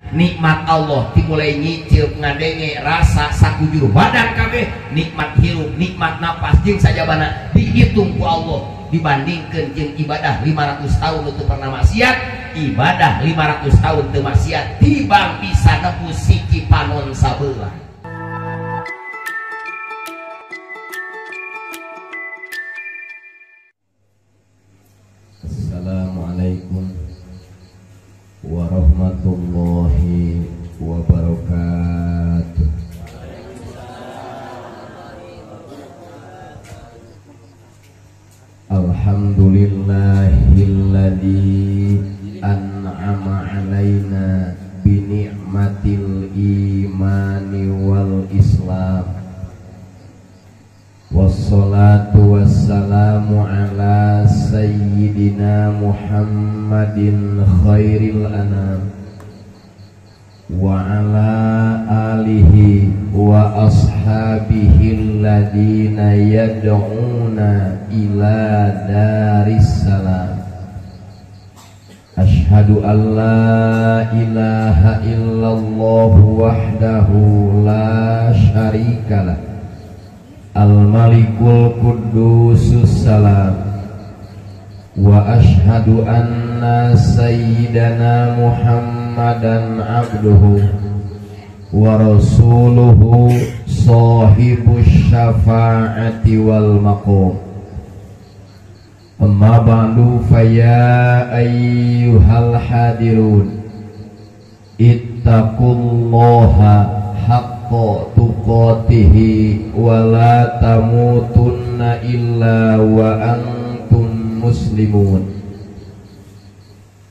Nikmat Allah dimulai nyicip ngadenge rasa sakujur badan kabeh, nikmat hirup, nikmat napas jeung sajabana dihitung ku Allah dibandingkeun jeung ibadah 500 tahun teu pernah maksiat, ibadah 500 tahun teu maksiat tibang bisa nebus siki panon sabelah. Assalamualaikum warahmatullahi wabarakatuh. Alhamdulillahilladzi an'ama alaina bi ni'matil imani wal islam. Wassalatu wassalamu ala sayyidina Muhammadin khairil anam wa ala alihi wa ashabihi alladhina yad'una ila daris salam. Ashhadu an la ilaha illallah wahdahu la syarikalah Al-Malikul Qudusus Salam wa ashhadu anna sayyidana Muhammadan abduhu wa rasuluhu sahibus syafaati wal maqam. Amma ba'du, faya ayyuhal hadirun ittaqullaha haqqa tuqatihi wa la tamutunna illa wa antum muslimun.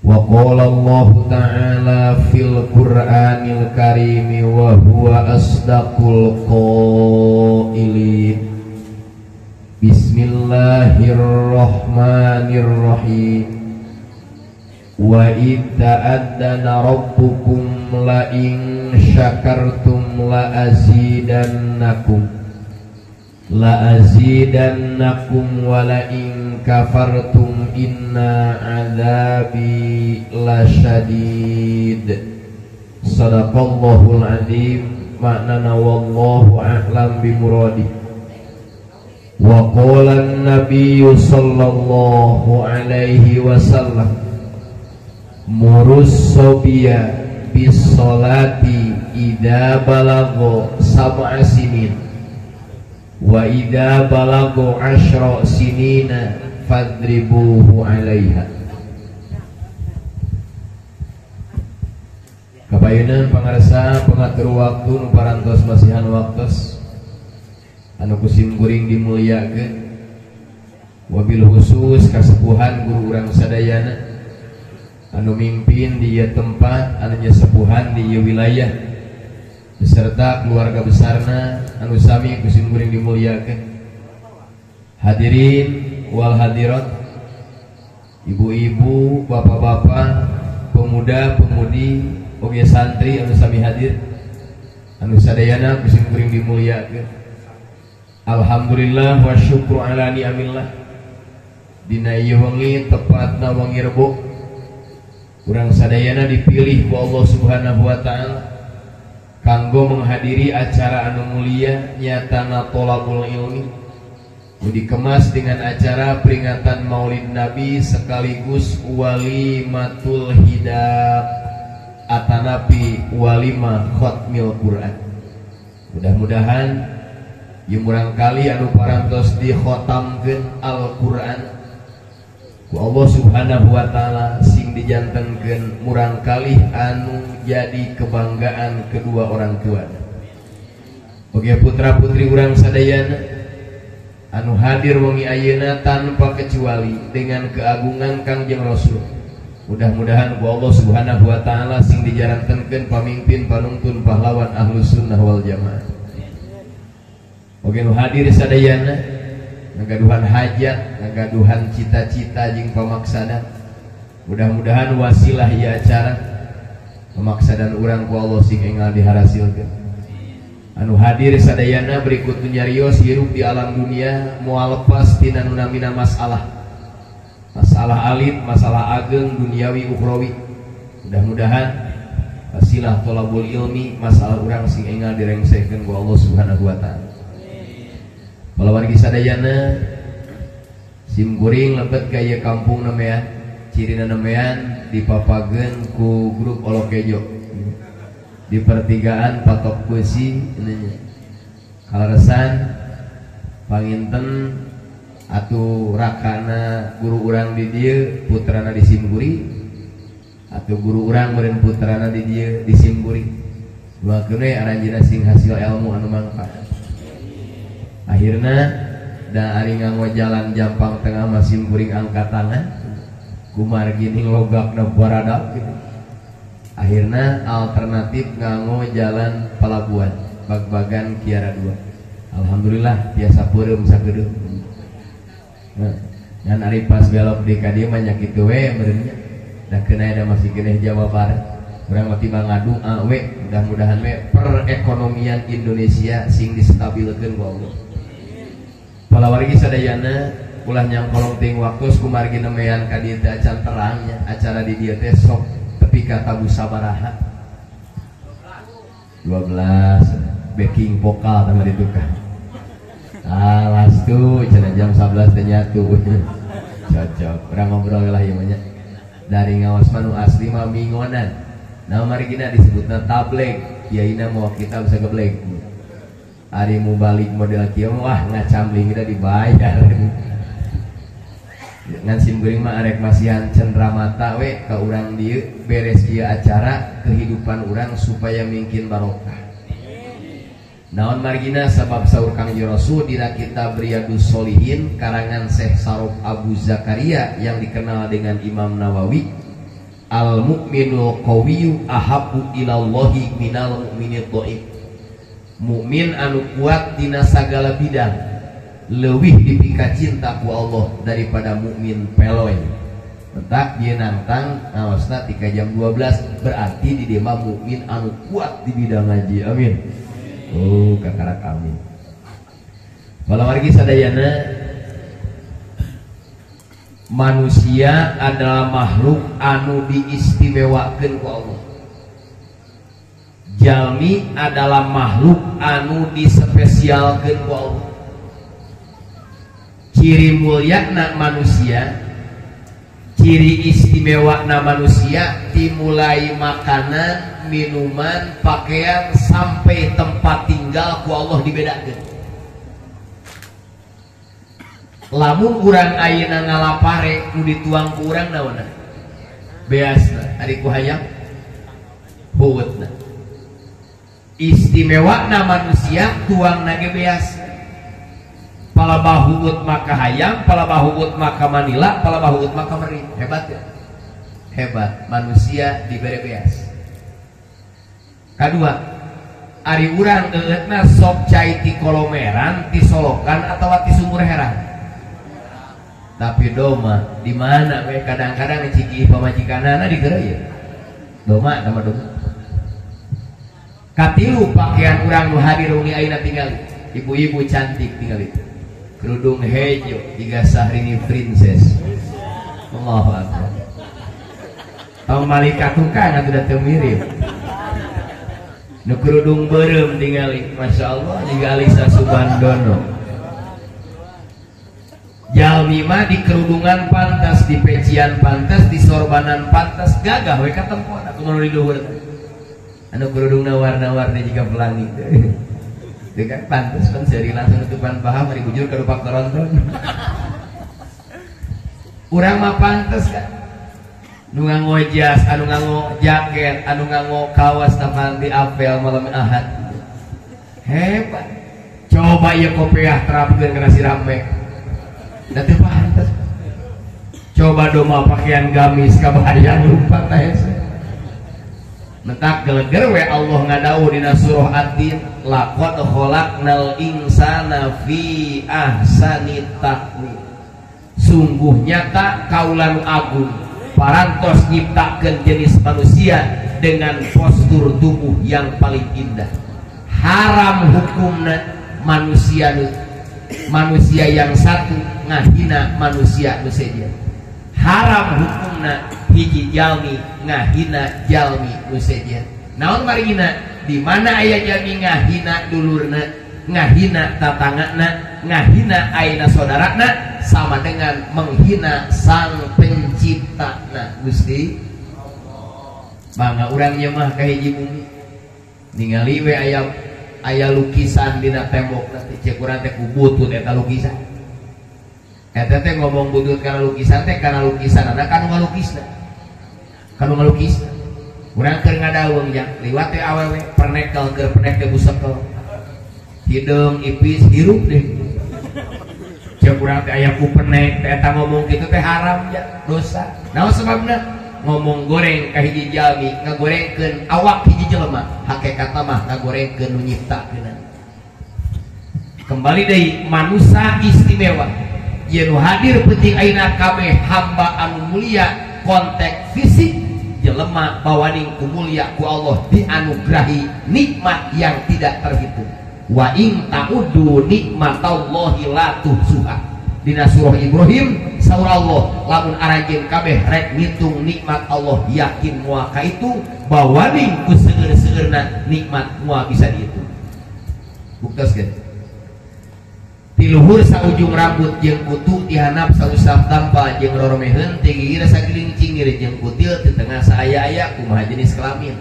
Wa qala Allah ta'ala fil Qur'anil karimi wa huwa asdaqul qailin. Bismillahirrahmanirrahim. Wa idh ta'addana rabbukum la in syakartum la azidannakum wa la in kafartum inna adzabi lasyadid. Sadaqallahul azim. Maknana wallahu a'lam bimuradi. Wa qala an-nabiyyu sallallahu alaihi wasallam murus sobiya bis salati idza balagha sab'a sinin wa idza balagha ashra sinina fadribuhu 'alaiha. Kapayunan pangarsa pengatur waktu nu parantos masihan waktos anu kusim kuring dimuliakeun, wabil khusus kasepuhan guru urang sadayana anu mimpin di ieu tempat, anu nyesepuhan di ieu wilayah beserta keluarga besarna anu sami kusim kuring dimuliakeun. Hadirin wal hadirat, ibu-ibu, bapak-bapak, pemuda-pemudi, oge santri anu sami hadir anu sadayana kusim kuring dimuliakeun. Alhamdulillah wa syukru ala ni'amillah. Dina ieu wengi tepatna wengi Rebo, urang sadayana dipilih ku Allah Subhanahu wa ta'ala kanggo menghadiri acara anu mulia nyatana tolabul ilmi, nu dikemas dengan acara peringatan Maulid Nabi sekaligus walimatul hidab atanapi walimah khatmil Quran. Mudah-mudahan ieu murang kali anu parantos dikhotamkeun Al-Quran ku Allah Subhanahu wa ta'ala sing dijantenkeun murang kali anu jadi kebanggaan kedua orang tua. Oge putra putri urang sadayana anu hadir wengi ayeuna tanpa kecuali dengan keagungan Kangjeng Rasul. Mudah-mudahan ku Allah Subhanahu wa ta'ala sing dijarantenkeun pamimpin panuntun pahlawan Ahlus Sunnah wal Jamaah. Oge nu hadir sadayana ngagaduhan hajat, ngagaduhan cita-cita jeung pamaksana. Mudah-mudahan wasilah ieu acara pemaksadan urang ku Allah sing enggal diharasilkeun. Anu hadir sadayana berikut nyarios hirup di alam dunia moal lepas tina nu namina masalah. Masalah alit, masalah ageng, duniawi, ukhrawi. Mudah-mudahan Wasilah tolabul ilmi masalah urang sing enggal direngsekeun ku Allah Subhanahu wa taala. Palawargi sadayana sim kuring lebet ka ieu kampung nemean, cirina nemean dipapageun ku grup Olokejo. Di pertigaan Patok Besi kaleresan panginten atuh rakana guru urang di dieu putrana di Simguri atau guru urang meureun putrana di dieu di Simguri. Doakeun we aranjeunna sing hasil ilmu anu mangfaat. Akhirna da ari nganggo jalan Jampang Tengah mah simkuring angkat tangan kumargi ning logakna baradap gitu. Akhirna alternatif nganggo jalan Pelabuhan Bagbagan Kiara 2. Alhamdulillah biasa peureum sakedeung. Nah, ngan ari pas belok di ka dieu mah nya kitu we meureun nya. Da keuna da masih keneh Jawa Barat. Urang mah tiba ngadua we mudah-mudahan we perekonomian Indonesia sing distabilkeun ku Allah. Palawargi sadayana ulah nyangkolong ting waktu kumargi nemean ka dieu teh acan terangnya acara di dieu teh sok tepi ka tabu sabaraha 12 backing vokal tambah ditukar. Alas tuh cenah jam 11 teh nyatu. Cocok urang ngobrol lah ieu mah nya. Dari ngawas manu asli mah mingonan. Nah marigina disebutna tableg, kiaina mau kita bisa geblek. Ari mu balik model kieu wah ngacamling kita dibayar. Ngan sim geuring mah arek masihan cendramata we ka urang dieu beres ieu acara kehidupan urang supaya mungkin barokah. Naon margina sabab saur Kangjeng Rasul dina kitab Riyadhus Shalihin karangan Syekh Sarof Abu Zakaria yang dikenal dengan Imam Nawawi, al mukminul qawiyyu ahabbu ilallahi minal mukminid dhaif. Mukmin anu kuat dina sagala bidang leuwih dipika cinta ku Allah daripada mukmin peloy. Entak dia nantang ngaosna tika jam 12 berarti di dieu mah mukmin anu kuat di bidang ngaji. Amin. Oh, kakarak amin. Palawargi sadayana manusia adalah makhluk anu diistimewakeun ku Allah. Jalmi adalah makhluk anu dispesialkeun ku Allah. Ciri mulyana manusia, ciri istimewana manusia dimulai makanan, minuman, pakaian sampai tempat tinggal ku Allah dibedakeun. Lamun urang ayeuna ngalapare nu dituang ku urang naonna? Beasna, ari ku hayang huutna. Istimewana manusia tuangna ge beas. Palabah huut maka hayang, palabah huut maka manila, palabah huut maka meri. Hebat ya? Hebat, manusia dibere beas. Kadua, ari urang eueutna sok cai ti kolomeran, ti solokan atawa ti sumur herang. Tapi doma di mana we kadang-kadang ciki pamajikanana digeureuy. Doma sama doma. Katilu pakaian urang nu hadir uni ayeuna tingali. Ibu-ibu cantik tingali. Kerudung hejo tiga Sahrini princess. Allahu akbar. Tong malika tukang atuh da teu mirip. Nu kerudung beureum tingali, Masya Allah jiga Alisa Subandono. Jalmi mah di kerudungan pantas, di pecian pantas, di sorbanan pantas, gagah we katempon aku mah di luhur. Anu kerudungna warna-warni jiga pelangi. Itu kan pantas kan seri langsung nutupan paha mari bujur ka rupak toronton. Urang mah pantes kan. Nu nganggo jas, anu nganggo jaket, anu nganggo kawas tapan di apel malam Ahad. Hebat. Coba ieu kopiah terapkeun kana si rame. Da teu pantes. Coba doma pakaian gamis kabayang lupa teh. Mentak geleger we Allah ngadawuh dina surah Ad-Din, laqad khalaqnal insana fi ahsani taqwim. Sungguh nyata kaula nu agung parantos nyiptakeun jenis manusia dengan postur tubuh yang paling indah. Haram hukumna manusia manusia yang satu ngahina manusia nu sejen. Haram hukumna hiji jalmi ngahina jalmi nu sejen. Naon marigina? Di mana aya jalmi ngahina dulurna, ngahina tatangana, ngahina aina saudarana, sama dengan menghina sang penciptana. Gusti mangga urang mah ka hiji bumi ningali we aya lukisan dina tembok teh cek urang teh ku butut eta lukisan. Eta teh ngomong butut kana lukisan teh kana lukisanana kanu ngalukisna. Kanu ngalukisna. Urang keur ngadaweung jang liwat teh awewe pernekel keur pernek teh busekel. Hideung ipis hirup deh. Cek urang teh aya ku pernek teh eta ngomong kitu teh haram ya, dosa. Naon sebabna? Ngomong goreng ka hiji jalmi ngagorengkeun awak hiji jelema, hakikatna mah ngagorengkeun nu nyiptakeunna. Kembali deui manusia istimewa. Yen nu hadir penting ayeuna kabeh hamba anu mulia konteks fisik jelema bawaning ku mulia ku Allah dianugerahi nikmat yang tidak terhitung. Wa in ta'uddu nikmatallahi la tuhsuha. Dina surah Ibrahim saur Allah lamun aranjeun kabeh rek ngitung nikmat Allah yakin moal kaitung bawaning ku seueur-seueurna nikmat moal bisa dihitung. Buktoskeun. Ti luhur saujung rambut jeung kutu ti handap sausap tampal jeung roromeheun ti gigir sagiling cingir jeung kutil ti tengah saaya-aya kumaha jenis kelamin.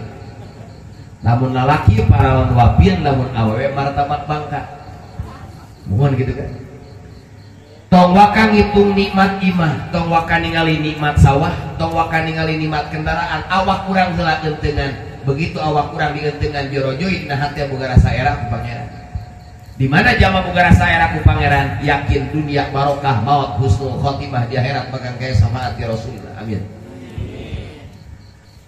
Lamun lalaki parawan wapin, lamun awewe martabat bangka. Mohon gitu kan. Tong waka ngitung nikmat imah, tong waka ningali nikmat sawah, tong waka ningali nikmat kendaraan, awak kurang heula eunteungan. Begitu awak kurang dienteungan jorojoy dina hati boga rasa era ku pangeran. Di mana jama boga rasa era ku pangeran, yakin dunia barokah, maut husnul khotimah di akhirat bakal kaya syafaat ya Rasulullah. Amin.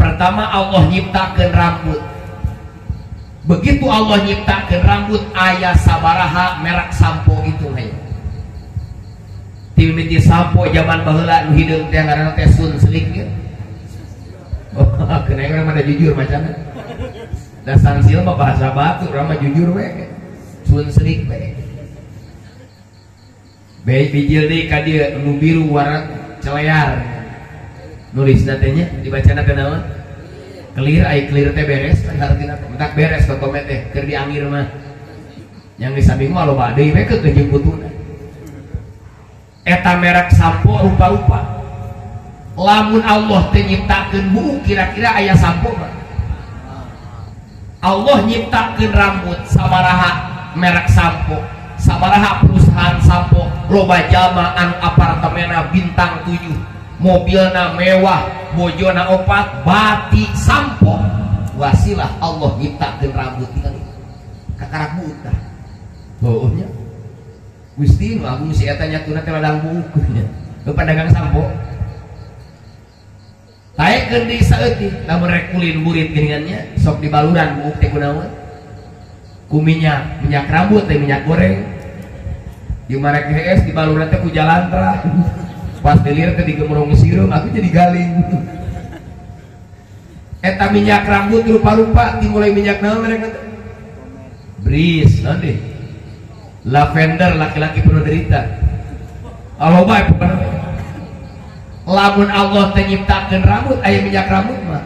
Pertama Allah nyiptakeun rambut. Begitu Allah nyiptakeun rambut aya sabaraha merek sampo itu hayang. Timiti sampo zaman baheula nu hideung teh ngaranna teh sun selik ge. Oh, kena urang mah jujur macamna. Da sangsil mah bahasa batu, urang mah jujur we. Sun selik we. Bae bijil deui ka dieu nu biru warna celear. Nulisna teh nya dibacana teh naon? Clear ai clear teh beres kan hartina teh. Mentak beres tokome teh keur diangir mah. Yang di samping mah loba deui we keur jeung kutuna. Eta merek sampo rupa-rupa. Lamun Allah teh nyiptakeun buuk kira-kira aya sampo mah. Allah nyiptakeun rambut sabaraha merek sampo, sabaraha perusahaan sampo, loba jalma anu apartemena bintang 7, mobilna mewah, bojona opat, bati sampo. Wasilah Allah nyiptakeun rambut tinggal kakarak buuk tah. Heueuh nya. Gusti nu agung si eta nyatuna teh ladang buuk nya. Nu pedagang sampo. Taekeun deui saeutik lamun rek kulin burit geuningannya sok dibaluran buuk teh kunaon? Ku minyak, minyak rambut teh minyak goreng. Di marek hees dibaluran teh ku jalantra. Pas dilir teh digemrong sireum aku jadi galing. Eta minyak rambut rupa-rupa dimulai minyak naon mereka teh? Bris naon deh? Lavender laki-laki penuh derita. Allah bae pokona. Lamun Allah teh nyiptakeun rambut aya minyak rambut mah.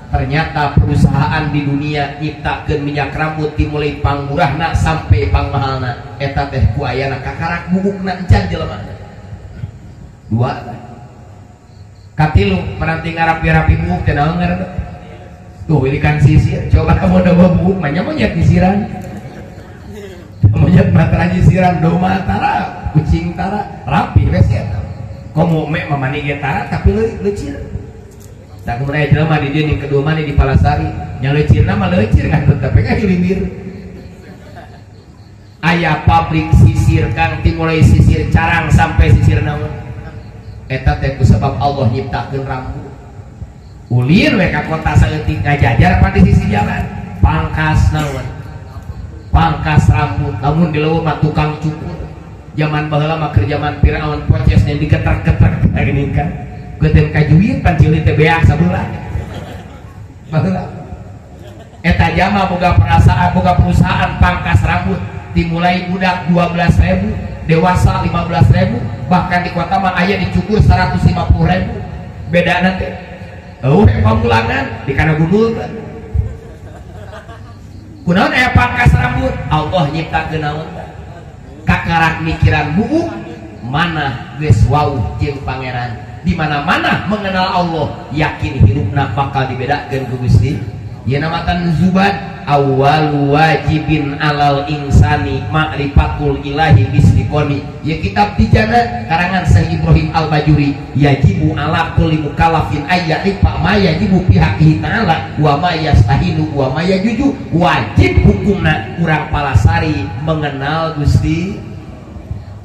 Ternyata perusahaan di dunia nyiptakeun minyak rambut dimulai pangmurahna sampai pangmahalna. Eta teh ku ayana kakarak buukna encan jelemana. Dua tah. Katilu menanti ngarapi-rapi buuk teh naon ngaranna? Tuh wilikan sisir. Coba kamu doba buuk mah nya monyet sisiran. Monyet mata sisiran, domba tara, kucing tara, rapi we sia eta. Komo mek mamani ge tara tapi leucir. Tak kemudian jelema di dieu kedua mani di Palasari, nya leucirna mah leucir kan tetep we hilir. Aya pabrik sisir kang dimulai sisir carang sampai sisir naon. Eta teh kusabab Allah nyiptakeun rambut. Ulin we ka kota saeutik ngajajar pa di sisi jalan, pangkas naon. Pangkas rambut, namun di leuweung mah tukang cukur. Zaman baheula mah keur zaman Firaun poces yang diketrek-ketrek geuning kan. Geuteun kajuit pancili teh beak sabelah. Baheula. Eta jama boga perasaan, boga perusahaan pangkas rambut dimulai budak 12.000, dewasa 15.000, bahkan di kota mah aya dicukur 150.000. Bedana teh. Eueuh pamulangan di kana gundul teh. Kunaon aya pangkas rambut? Allah nyiptakeun naon? Kakarak mikiran buuk mana geus wauh jeung pangeran. Di mana-mana mengenal Allah, yakin hirupna bakal dibedakeun ku Gusti. Ieu namatan Zubad awal wajibin alal insani ma'rifatul ilahi bistikoni. Ieu kitab Tijana karangan Syekh Ibrahim Al-Bajuri. Yajibu ala kulli mukallafin ayyarifa ma yajibu fi haqqihi ta'ala wa ma yastahinu wa ma yajuju. Wajib hukumna urang palasari mengenal Gusti.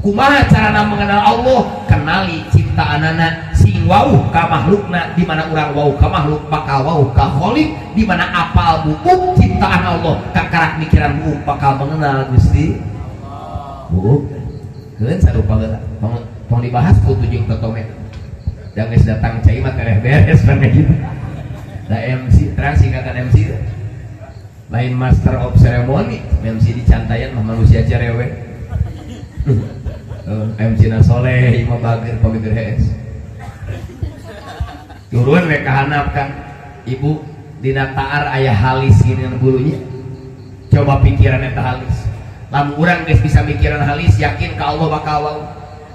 Kumaha carana mengenal Allah? Kenali ciptaanana sing wauh ka makhlukna, di mana urang wauh ka makhluk bakal wauh ka kholiq, di mana apal buuk ciptaan Allah kakarak mikiran buuk bakal mengenal Gusti. Buuk keun sarupa heula tong dibahas kutu jeung totomet. Da geus datang cai mah tereh beres pan gitu. Da MC terang singkatan MC lain master of ceremony, MC dicantayan mah manusia cerewet. MC na soleh imah bager pamigeur hees. Turun we ka handap kan ibu dina taar aya halis gini bulunya. Coba pikiran eta halis. Lamun urang geus bisa mikiran halis yakin ka Allah bakal wau.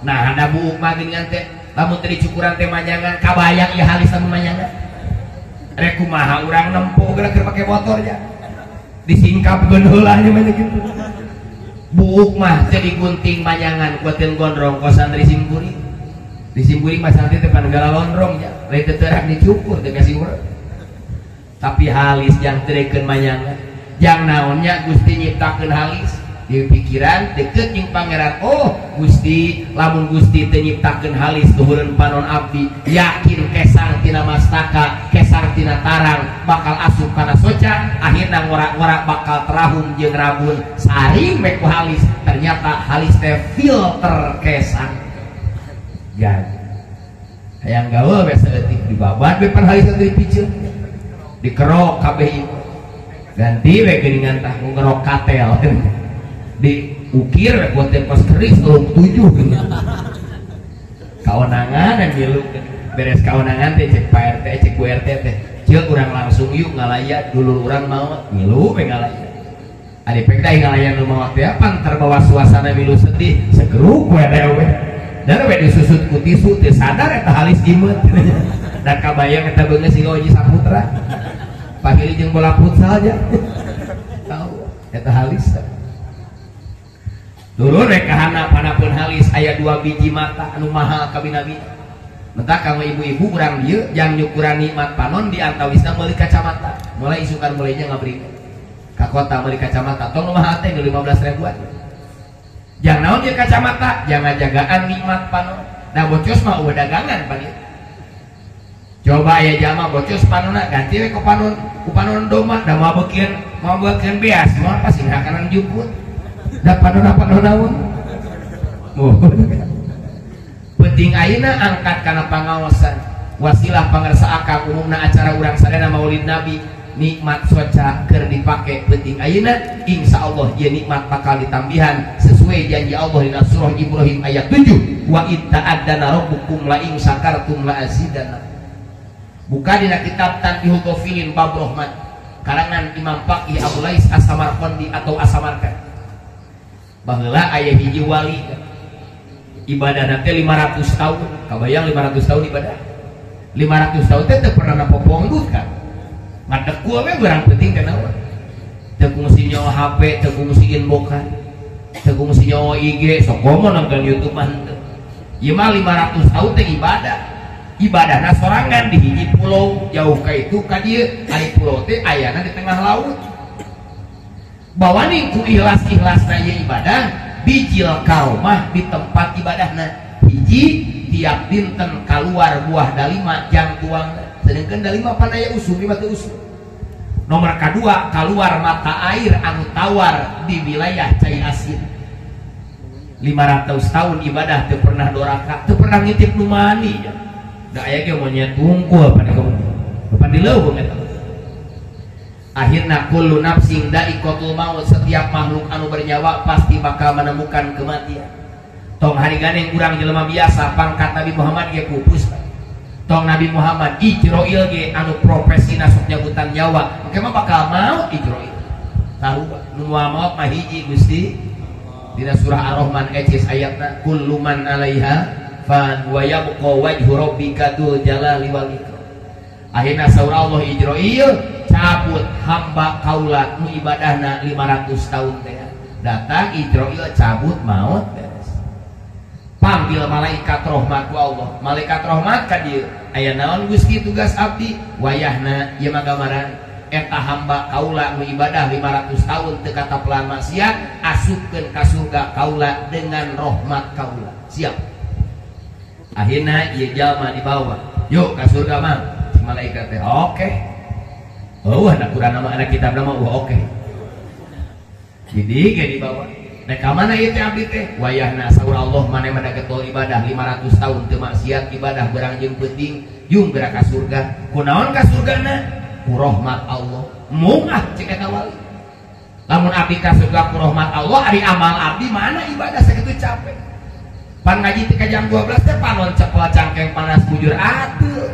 Nah ada buuk mah geuningan teh lamun teu dicukuran teh manyangan kabayang ieu halis lamun manyangan. Rek kumaha urang nempo geura keur make motor nya. Disingkapkeun heula nya mah kitu. Buuk mah teu digunting manyangan kuateun gondrong ko santri simkuring. Di simkuring mah santri teh pan gala londrong nya, lain teu teurak dicukur teu kasih urang. Tapi halis jang teu deukeun manyangan. Jang naon nya Gusti nyiptakeun halis di pikiran deket jeung pangeran. Oh Gusti, lamun Gusti teu nyiptakeun halis luhureun panon abdi, yakin kesang tina mastaka, kesang tina tarang bakal asup kana soca, akhirna ngorak-ngorak bakal terahum jeung rabun saring we ku halis. Ternyata halis teh filter kesang. Gan hayang gaul we saeutik dibabat we pan halis teh dipiceun dikerok kabeh ieu ganti we geuningan tah ngerok katel diukir we konten kos keris lung 7 kaonangan yang milu beres kaonangan teh cek Pak RT cek Bu RT teh ceuk urang langsung yuk ngalayan dulur urang mau milu we ngalayan ari pek teh ngalayan nu maot teh pan terbawa suasana milu sedih segeruk we dewe dan we disusut ku tisu teu sadar eta halis imeut da kabayang eta beungeut siga Oji Saputra pahili jeung bola futsal nya tahu eta halis. Turun rek kahana panapun halis aya 2 biji mata anu mahal kabinabi. Mentah kanggo ibu-ibu urang dieu jang nyukuran nikmat panon di antawisna meuli kacamata. Mulai isukan mulainya ngabri ka kota meuli kacamata tong nu mahal teh 15 ribuan. Jang naon ieu kacamata? Jang ngajagaan nikmat panon. Da bocos mah eueuh dagangan pan ieu. Coba aya jalma bocos panonna ganti we ku panon, ku panon domba da moal beukieun beas, moal pasti hakanan jukut. Da panon naon? Penting ayeuna angkat kana pangaosan. Wasilah pangersa akang umumna acara urang sadayana Maulid Nabi nikmat soca keur dipake penting ayeuna insyaallah ieu nikmat bakal ditambihan sesuai janji Allah dina surah Ibrahim ayat 7 wa itta'adzana rabbukum la in syakartum la azidannakum. Buka dina kitab Tanbihul Ghafilin bab Rahman karangan Imam Faqih Abu Lais As-Samarqandi atau As-Samarkand. Baheula aya hiji wali ibadah teh 500 tahun. Kabayang 500 tahun ibadah. 500 tahun teh teu pernah napopongdut kan. Ngadekul we barang penting teh naon. Teu kungsi nyawa HP, teu kungsi inbokan, teu kungsi nyawa IG, sok komo nonton YouTube mah henteu. Ieu mah 500 tahun teh ibadah. Ibadahna sorangan di hiji pulau jauh ka itu ka dieu, ari pulau teh ayana di tengah laut. Bawani ku ikhlas-ikhlasna ieu ibadah bijil karomah di tempat ibadahna. Hiji tiap dinten kaluar buah dalima jang tuang, sedangkan dalima pan aya usum ieu mah teu usum. Nomor kadua kaluar mata air anu tawar di wilayah cai asin. 500 tahun ibadah teu pernah doraka, teu pernah ngitip nu mani. Da aya ge monyet tungkul pan pan di leuweung eta. Akhirna kullu nafsin da'iqatul maut, setiap makhluk anu bernyawa pasti bakal menemukan kematian. Tong hari ganeng urang jelema biasa pangkat Nabi Muhammad ge pupus. Tong Nabi Muhammad Ijroil ge anu profesina sok nyabutan nyawa, engke mah bakal maut Ijroil. Sarua nu moal maot mah hiji Gusti. Dina surah Ar-Rahman ecis ayatna kullu man 'alaiha fan wa yabqa wajhu rabbika dzul jalali wal ikram. Akhirna saur Allah Ijrail cabut hamba kaula nu ibadahna 500 tahun teh. Datang Ijrail cabut maut beres. Panggil malaikat rahmat ku Allah. Malaikat rahmat ka dieu. Aya naon Gusti tugas abdi? Wayahna ieu mah gambaran eta hamba kaula nu ibadah 500 tahun teu katapelan maksiat asupkeun ka surga kaula dengan rahmat kaula. Siap. Akhirna ieu jalma dibawa. Yuk ka surga mah. Malaikat teh oke. Oh, anak Quran nama anak kitab nama oh, oke. Jadi ge dibawa. Nah, ka mana ieu teh abdi teh? Wayahna saur Allah maneh mah getol ibadah 500 tahun teu maksiat ibadah berang jeung peuting jung geura ka surga. Kunaon ka surgana? Ku rahmat Allah. Mungah cek eta wali. Lamun abdi ka surga ku rahmat Allah, ari amal abdi mana ibadah sakitu capek. Pan ngaji teh ka jam 12 teh panon cepel cangkeng panas bujur atuh.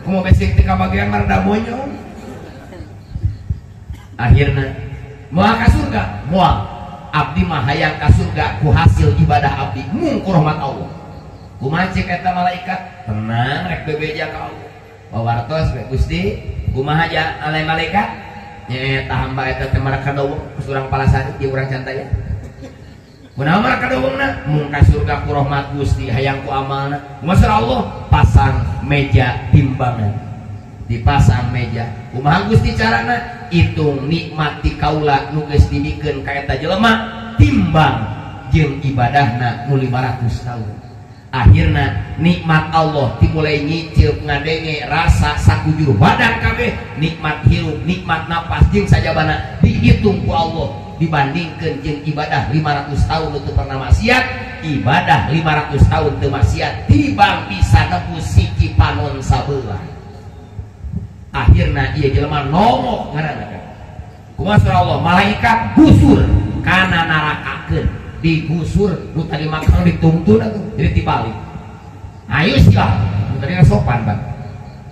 Kumaha besik teh kabagian marda monyong. Akhirna moal ka surga, moal. Abdi mah hayang ka surga ku hasil ibadah abdi mung ku rahmat Allah. Kumaha cek eta malaikat? Tenang rek bebeja ka Allah. Wawartos we Gusti, kumaha ja alai malaikat? Nyaeta hamba eta teh maraka dowong ku urang Palasari jeung urang Cantaya. Kunaon maraka dowongna? Mung ka surga ku rahmat Gusti hayang ku amalna. Kumaha Allah? Pasang meja timbangan. Dipasang meja. Kumaha Gusti carana? Hitung nikmat ti kaula nu geus dibikeun ka eta jelema timbang jeung ibadahna nu 500 tahun. Akhirna nikmat Allah dimulai nyicip ngadenge rasa sakujur badan kabeh nikmat hirup nikmat napas jeung sajabana dihitung ku Allah dibandingkeun jeung ibadah 500 tahun teu pernah maksiat ibadah 500 tahun teu maksiat tibang bisa nebus siki panon sabelah. Akhirna ieu jelema nomok ngaranna kan kumaha surah Allah malaikat gusur kana narakakeun digusur nu tadi makan dituntun atuh jadi tibalik ayo sia nu tadi sopan bang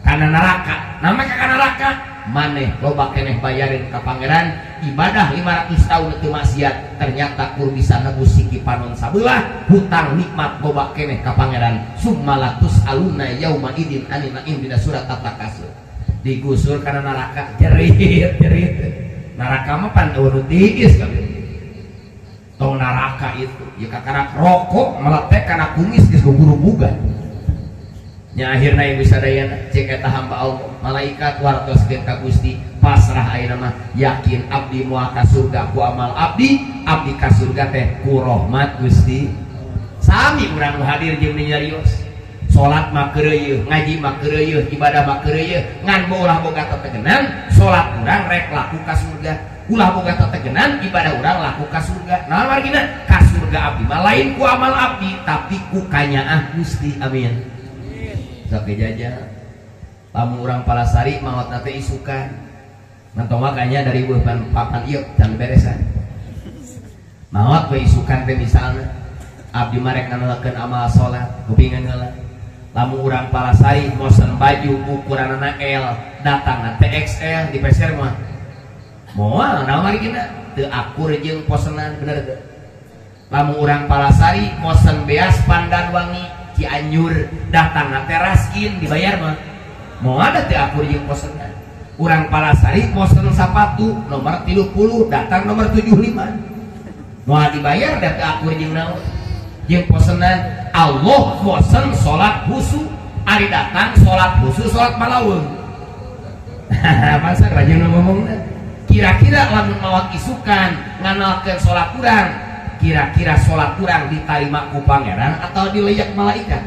kana neraka nama ka neraka maneh loba keneh bayarin ka pangeran ibadah 500 tahun teu maksiat ternyata kur bisa nebus siki panon sabelah hutang nikmat loba keneh ka pangeran summalatus aluna yauma idin anin naim dina surat at-takasur digusur kana neraka jerit jerit neraka mah pan eueuh tiis kabeh tong neraka itu ya kakarak rokok meletek kana kumis geus gugurubugan nya akhirna ibu sadayana cek eta hamba Allah malaikat wartoskeun ka Gusti pasrah ayeuna mah yakin abdi moal ka surga ku amal abdi abdi ka surga teh ku rahmat Gusti. Sami urang nu hadir jeung nyarios salat mah keureuyeun ngaji mah keureuyeun ibadah mah keureuyeun ngan ulah boga tetegenan salat urang rek laku ka surga ulah boga tetegenan ibadah urang laku ka surga. Naon margina ka surga abdi mah lain ku amal abdi tapi ku kanyaah Gusti. Amin. Sok jaja lamun urang Palasari maotna teh isukan mantong makanya dari buah papan ieu can beresan maot we isukan teh misalna abdi mah rek nganelakeun amal salat kupingan heula lamun urang Palasari mosen baju ukuranana L datangna teh XL di peser mah moal naon marigina teu akur jeung posenan bener teu. Lamun urang Palasari mosen beas pandan wangi Cianjur datangna teh raskin dibayar mah moal da teu akur jeung posenan. Urang Palasari mosen sapatu nomor 30 datang nomor 75 moal dibayar da teu akur jeung naon jeung posenan. Allah mosen salat khusu ari datang salat khusu salat malaweung. Pasar rajin ngomongna kira-kira lamun maot isukan nganalkeun salat kurang kira-kira salat kurang diterima ku pangeran atau dileyak malaikat?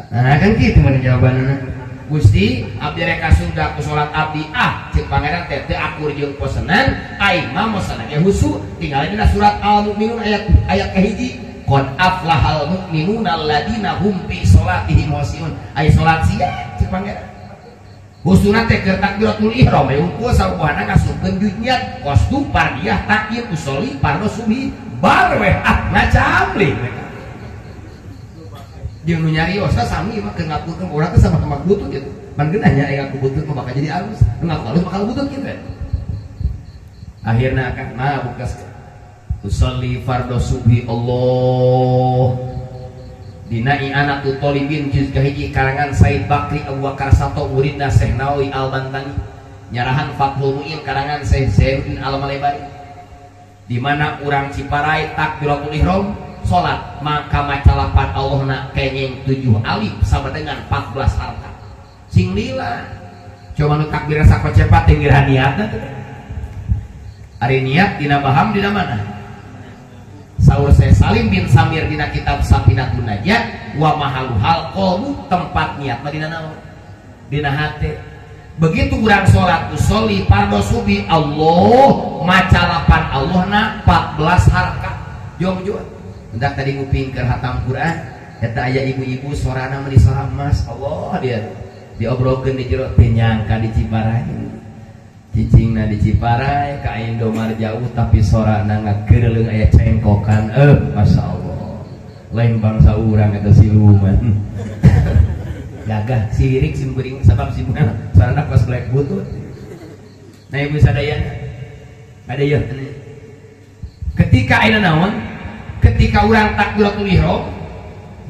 Nah kan kitu mana jawabanna Gusti abdi rek ka surga ku salat abdi ah cek pangeran teh teu akur jeung posenan aing mah mosenan ge husu tinggal dina surat Al-Mu'minun ayat kahiji qad aflahal mu'minuna alladziina hum fi sholatihim khashi'un aya salat sia cek pangeran husuna teh keur takbiratul ihram we unggul sabuhana ngasupkeun jujnyat qasdu fardiyah takbir usolli fardhu subhi bar we ah ngacamli jeung nu nyariosna sami mah keur ngakukeun urang teh sama-sama butut gitu pan geunah nya aya ngaku butut mah bakal jadi alus nu ngaku alus bakal butut kitu. Akhirna akan mah bukas usolli fardhu subhi Allah. Dina I'anatul Thalibin juz kahiji karangan Said Bakri Abu Bakar Sato muridna Syekh Nawawi Al-Bantani. Nyarahan Fathul Mu'in karangan Syekh Zainuddin Al-Malebari. Di mana urang Ciparai takbiratul ihram salat maka maca lapan Allahna kenging 7 alif sama dengan 14 harkat. Sing lila. Coba nu takbir sakocepat teu ngira niatna teh. Ari niat dina baham dina mana? Saur Syekh Salim bin Samir dina kitab Safinatun Najah wa mahaluhal qalbu tempat niat mah dina naon? Dina hate. Begitu urang salat usolli fardhu subhi Allah maca lapan Allahna 14 harkat. Jong-jong. Hendak tadi nguping keur hatam Quran eta aya ibu-ibu sorana mah sora emas Allah dia diobrolkeun di jero teu nyangka di Ciparai. Cicingna di Ciparai ka Indomar jauh tapi sorana ngageurleung aya cengkokan Masya Allah lain bangsa urang eta siluman. Gagah sirik simkuring sabab simkuring sorana kos black butut. Nah ibu sadayana ada ya ketika ayeuna naon ketika urang takbiratul ihram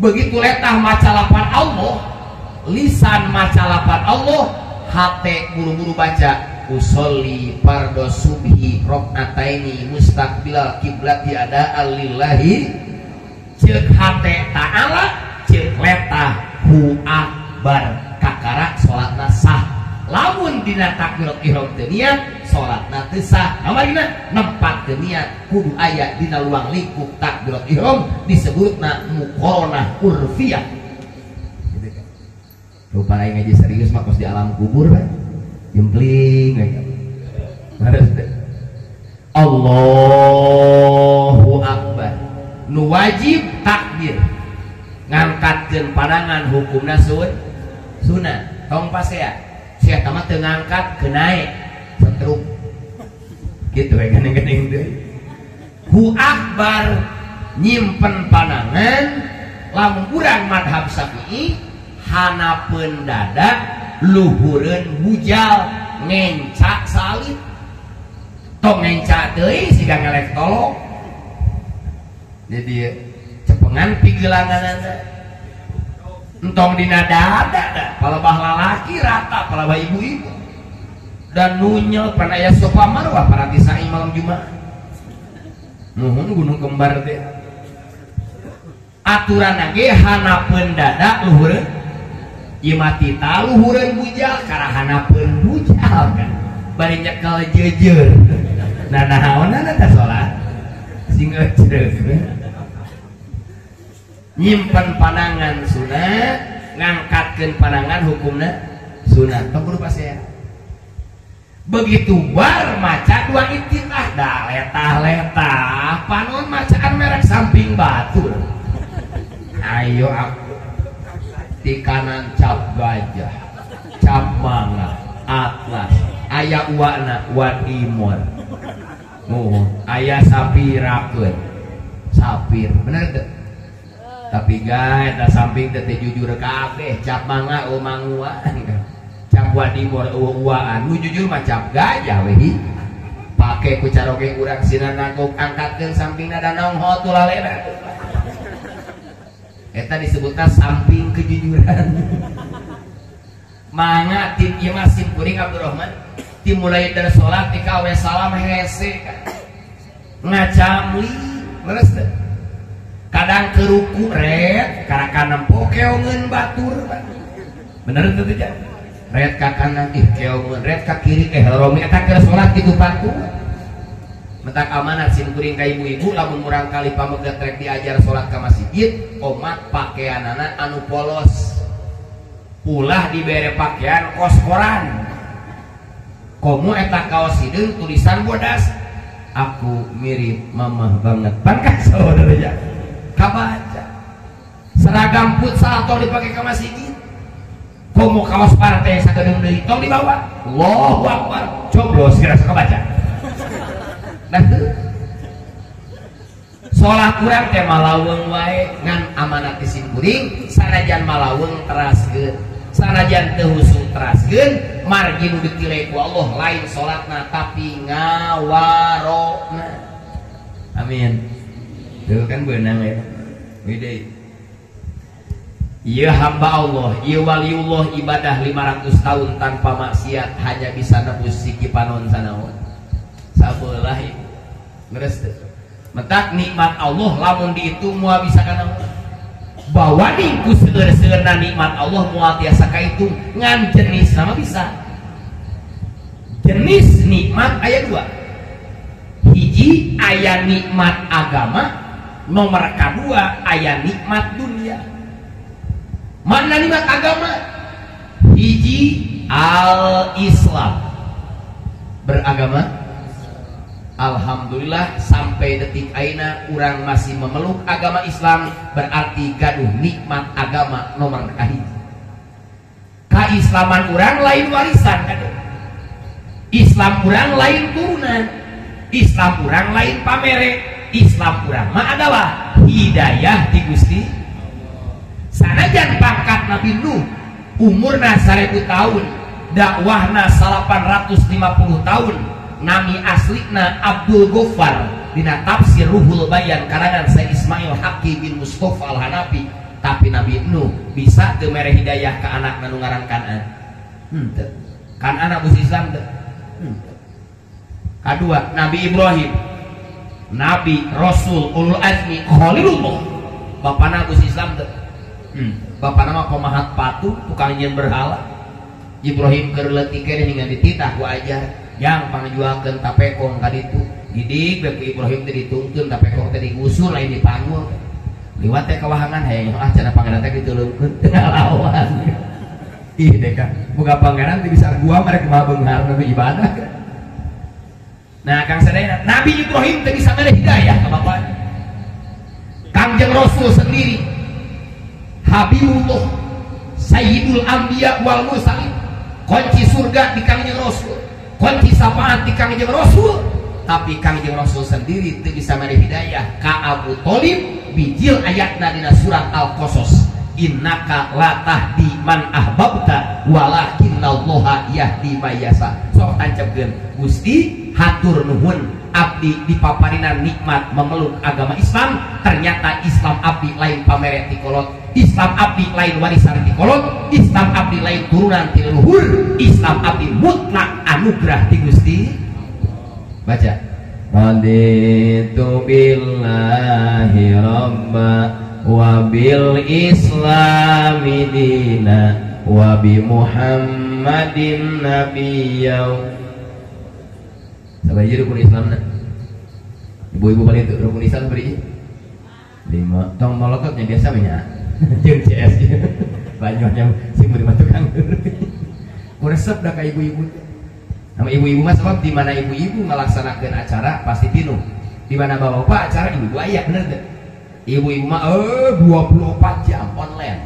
begitu letah maca lapan Allah lisan maca lapan Allah hate buru-buru baca usolli fardhu subhi rakaataini mustaqbilal kiblati ada lillahi ceuk hate ta'ala ceuk letah hu akbar kakara salatna sah. Lamun dina takbiratul ihram teu niat salatna teu sah. Amarina nempat teu niat kudu aya dina luang lingkup takbiratul ihram disebutna muqaranah urfiyah. Gitu kan. Rupa aing ngaji serius mah kos di alam kubur kan. Jempling aja. Allahu akbar. Nu wajib takbir. Ngangkatkeun pandangan hukumna sunah. Tong pasea. Sia tama teu ngangkat kenae setruk. Gitu we geuning-geuning deui. Hu akbar nyimpen pandangan lamun urang madhab Syafi'i hanapeun dada luhureun bujal ngencak salib tong ngencak deui siga ngelek tolok. Jadi cepengan pigelanganana entong dina dada da palebah lalaki rata palebah ibu-ibu dan nunyel pan aya sofa marwah paranti sa'i malam Jumat nuhun gunung kembar teh aturan ge hanapeun dada luhureun ieu mah tita luhureun bujal karahanapeun bujal kan bari nyekel jeujeur nah naonana teh salat sing ecreuk nyimpen panangan sunat ngangkatkeun panangan hukumna sunat tong kudu pasea begitu bar maca dua iftitah dah letah-letah panon macaan merek samping batur ayo aku di kanan cap gajah cap mangga atlas aya uwana wadimor nuhun aya sapirakeun sapir bener teu? Tapi guys, dah samping teh jujur kabeh, cap mangga eueuh manguan, cap wadimor eueuh uaan, nu jujur mah cap gajah we. Pake ku caroge urang sinanagog angkatkeun sampingna da nongho tulalena. Eta disebutna samping kejujuran. Mangga tim ieu mah sim kuring Abdurrahman dimulai dari salat ti ka we salam hese ngacamli leres teh. Kadang keruku red karena nempo keongeun batur bener teu teh red ka kanan ih keongeun red ka kiri romi eta keur salat kitu patu mentak amanat sim kuring ka ibu-ibu lamun murang kali pameget rek diajar salat ka masjid omat pakeanana anu polos ulah dibere pakaian kos koran komo eta kaos hideung tulisan bodas aku mirip mamah banget pangkas saudara ya kabaca seragam futsal tong dipakai ke masjid komo kaos partai sakedeung deui tong dibawa Allahu akbar coblos kira sok kabaca nah salat urang teh malaweng wae ngan amanat di sim kuring sanajan malaweng teraskeun sanajan teu husu teraskeun Margi nu ditilai ku Allah lain salatna tapi ngawarona. Amin. Tuh kan beunang ya. Wide. Ieu hamba Allah, ieu waliullah ibadah 500 tahun tanpa maksiat hanya bisa nebus siki panon sanaon. Sabelah ieu. Leres teu? Mentak nikmat Allah lamun dihitung moal bisa kana bawaning ku seueur-seueurna nikmat Allah moal tiasa kahitung ngan jenis sama bisa. Jenis nikmat aya dua. Hiji aya nikmat agama, nomor kedua aya nikmat dunia. Mana nikmat agama? Hiji al-Islam, beragama. Alhamdulillah sampai detik aina urang masih memeluk agama Islam, berarti gaduh nikmat agama nomor kahiji. Kaislaman urang lain warisan gaduh. Islam urang lain turunan, Islam urang lain pamere, Islam urang mah adalah hidayah di Gusti. Sanajan pangkat Nabi Nuh umurna 1000 tahun, dakwahna 850 tahun, nami aslina Abdul Ghaffar dina tafsir Ruhul Bayan karangan Syekh Ismail Haqqi bin Mustafa Al-Hanafi. Tapi Nabi Nuh bisa teu mere hidayah ka anakna nu ngaran Kan'an? Henteu. Kan'an abus Islam teu? Henteu. Kadua Nabi Ibrahim, Nabi Rasul Ulul Azmi Khalilullah, bapana abus Islam teu? Bapana mah pemahat patu, tukang nyeun berhala. Ibrahim keur leutik keneh hingga dititah ku ajar yang pangjualkeun tapekong ka ditu. Didik bae ku Ibrahim teh ditungtun tapekong teh digusur lain dipanggul. Liwat teh kawahangan hayang ah cenah pangeran teh ditulungkeun teu ngalawan. Ih deka boga pangeran teh bisa gua mereka kumaha beunghar nu ibadah. Nah Kang sadayana Nabi Ibrahim teh bisa mere hidayah ka bapana. Kangjeng Rasul sendiri Habibullah Sayyidul Anbiya wal Mursalin, kunci surga di Kangjeng Rasul, kunci syafaat di Kangjeng Rasul, tapi Kangjeng Rasul sendiri teu bisa mere hidayah ka Abu Thalib. Bijil ayatna dina surat Al-Qasas, innaka la tahdi man ahbabta walakinnallaha yahdi may yasha. Sok tancepkeun Gusti hatur nuhun abdi dipaparinan nikmat memeluk agama Islam, ternyata Islam abdi lain pamere ti kolot, Islam abdi lain warisan ti kolot, Islam abdi lain turunan ti leluhur, Islam abdi mutlak anugerah ti Gusti. Baca Raditu billahi rabba wa bil islami dina wa bi Muhammadin nabiyya. Sabaraha rukun Islamna? Ibu-ibu balik itu rukun Islam beri 5. Tong molototnya biasa nya. Jeung CS banyaknya sing beri tukang. Ku resep dah ka ibu-ibu. Nama ibu-ibu mah sebab di mana ibu-ibu ngalaksanakeun acara pasti pinuh. Di mana bapak-bapak acara ibu-ibu aya bener teu? Ibu-ibu mah 24 jam online.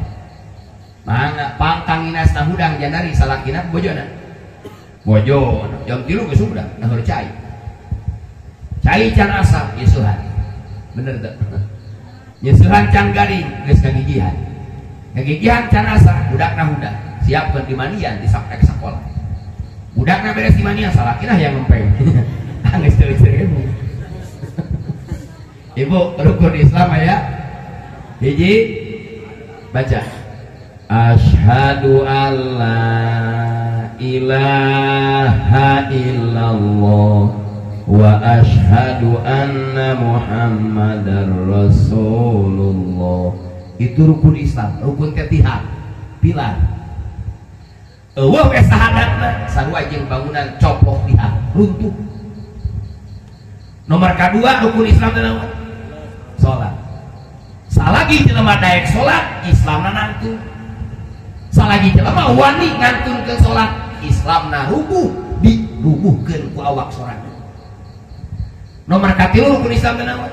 Mangga pangkang inasna hudang jandari salakina bojona. Bojona jam 3 geus hudang naheur cai. Cai can asa nyeusuhan. Bener teu? Nyeusuhan can garing geus kagigihan. Kagigihan can asa budakna hudang siapkeun dimandian di sakrek sakola. Budakna beres di mana salakina yang ngempeng. Anggeus teu. Ibu rukun Islam aya hiji baca Asyhadu alla ilaha illallah wa asyhadu anna Muhammadar Rasulullah. Itu rukun Islam, rukun ketiga, pilar. Eueuh we sahadatna sarua jeung bangunan coplok diha runtuh. Nomor kadua rukun Islam teh naon? Salat. Salagi jelema daek salat, Islamna nangtung. Salagi jelema wani ngantunkeun salat, Islamna rubuh, dirubuhkeun ku awak sorangan. Nomor katilu rukun Islam teh naon?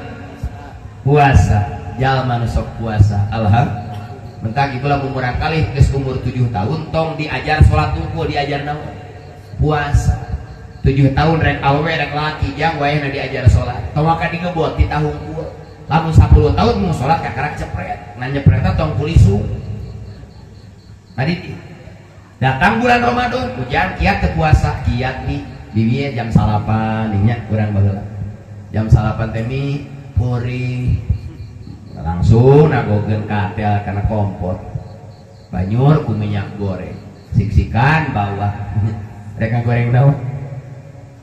Puasa. Jalma nu sok puasa, alhamdulillah. Mentang ibu lamun murang kali geus umur 7 tahun tong diajar salat tungkul, diajar naon? Puasa. 7 tahun rek awewe rek laki jang wayahna diajar salat. Tong waka digebot di tahungkul. Lamun 10 tahun mau salat kakarak cepret. Nah nyepretna tong kulisu. Tadi Datang bulan Ramadan, hujan kiat teu puasa, kiat nih bibieu jam 9 nya urang baheula. Jam 9 teh mi puri langsung nagogeun katel kana kompor. Banyur ku minyak goreng. Siksikan bawah. Rek ngagoreng naon?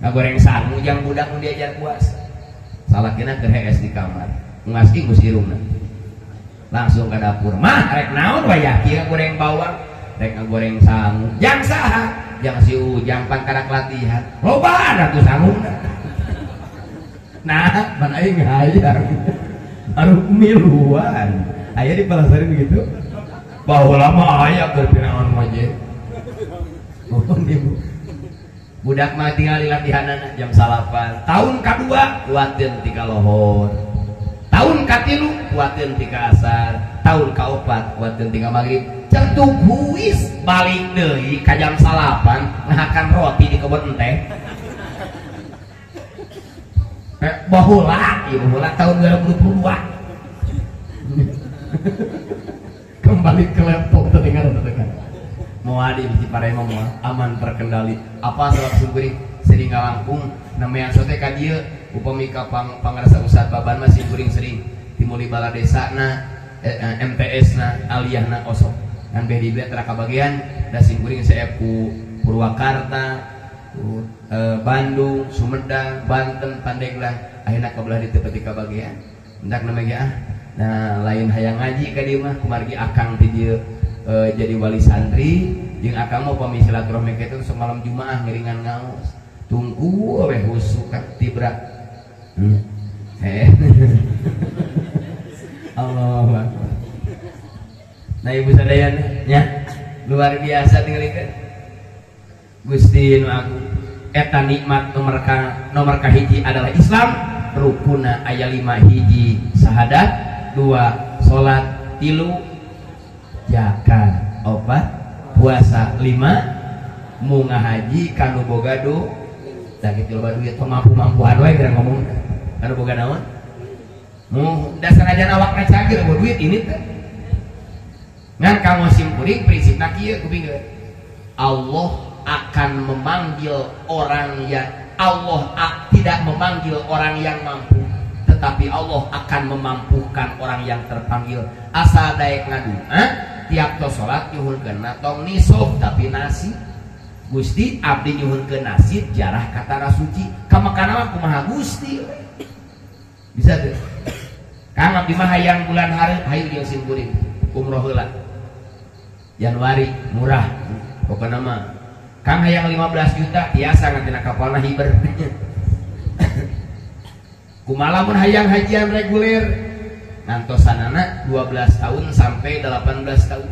Ngagoreng sangu jang budak nu diajar puasa. Salakina keur hees di kamar. Ngaski ku sirungna. Langsung ke dapur. Mah rek naon wayah kieu goreng bawang, rek ngagoreng sangu. Jang saha? Jang si Ujang pangkarak latihan. Loba atuh sanguna. Nah, pan aing hayang. Baru miluan. Aya di Palasari begitu. Baheula mah aya keur pinaon mah je. Mohon ibu. Budak mah tinggal di latihanana jam 9. Tahun kadua kuateun ti kalohor. Tahun katilu kuateun ti ka asar. Tahun kaopat kuateun ti ka magrib. Centuk huis balik deui ka jam 9 ngahakan roti di kebon enteh. Baheula, ieu baheula tahun 2022. Kembali ke laptop terdengar. Moal di Ciparai mah moal aman terkendali. Apa sebab simkuring sering ngalangkung namanya sote ka dieu upami ka pangrasa Ustad Baban mah simkuring sering timuli bala desana MTS na aliyahna osok ngan beh di tara kabagian da simkuring seep ku Purwakarta, ku Bandung, Sumedang, Banten, Pandeglang akhirna kabelah di teu peti kabagian. Hendak namanya ge ah. Nah, lain hayang ngaji ka dieu mah kumargi akang ti dieu jadi wali santri jeung akang mah upami silaturahmi kitu semalam Jumaah ngiringan ngaos. Tungku we husuk tibra. Allahu Akbar. Nah, ibu sadayana nya luar biasa tingalikeun. Gusti nu agung eta nikmat nomor kahiji adalah Islam, rukuna aya 5 hiji syahadat, 2 salat, 3 zakat, 4 puasa, 5 munga haji kanu boga du da kitu loba duit mampu-mampuan we geura ngomong kanu boga naon mu dasar aja awakna cageur boga duit ini teh ngan kanggo simkuring prinsipna kieu kupingkeun Allah akan memanggil orang yang Allah tidak memanggil orang yang mampu, tetapi Allah akan memampukan orang yang terpanggil. Asal daek ngadua tiap to salat nyuhunkeun tong nisab tapi nasi. Gusti abdi nyuhunkeun nasi jarah ka tanah suci. Kamakana mah kumaha Gusti? Bisa teu? Kang abdi mah hayang bulan hareup hayu jeung simkuring umroh heula. Januari murah pokona mah. Kang hayang 15 juta tiasa ngantina kapalna hiber. Kumaha lamun hayang hajian reguler ngantosanana 12 tahun sampai 18 tahun.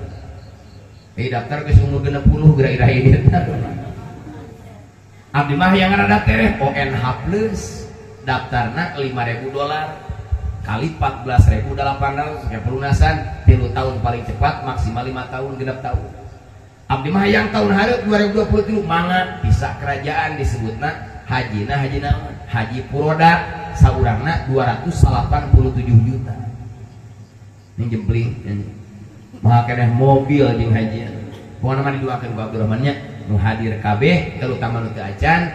Daftar geus umur 60 geura iraha ieu. Abdi mah hayang rada tereh ONH plus daftarna $5.000 kali 14.800 ya pelunasan 3 tahun paling cepat maksimal 5 tahun genep tahun. Abdi mah hayang tahun hareup 2023 mangga bisa kerajaan disebutna hajina haji naon? Haji Puroda saurangna 287 juta. Ini jempling maha keneh mobil jeung hajian. Pokona mah didoakeun ku Abdurrahman nya nu hadir kabeh terutama nu teu acan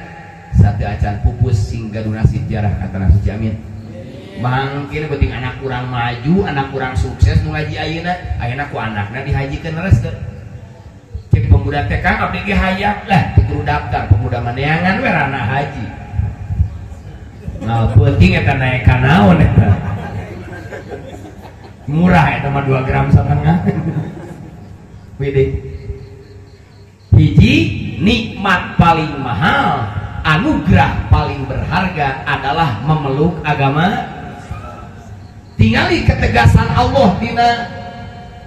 sateu acan pupus sing gaduh nasib jarah ka tanah suci amin. Mangkin penting anak kurang maju, anak kurang sukses nu ngaji ayeuna, ayeuna ku anakna dihajikeun leres teu. Cek pemuda teh Kang abdi ge hayang lah kudu daftar pemuda maneangan we ranah haji. Nah, penting eta naek ka naon eta. Murah eta mah 2,5 gram. Widih. Hiji nikmat paling mahal, anugerah paling berharga adalah memeluk agama. Tingali ketegasan Allah dina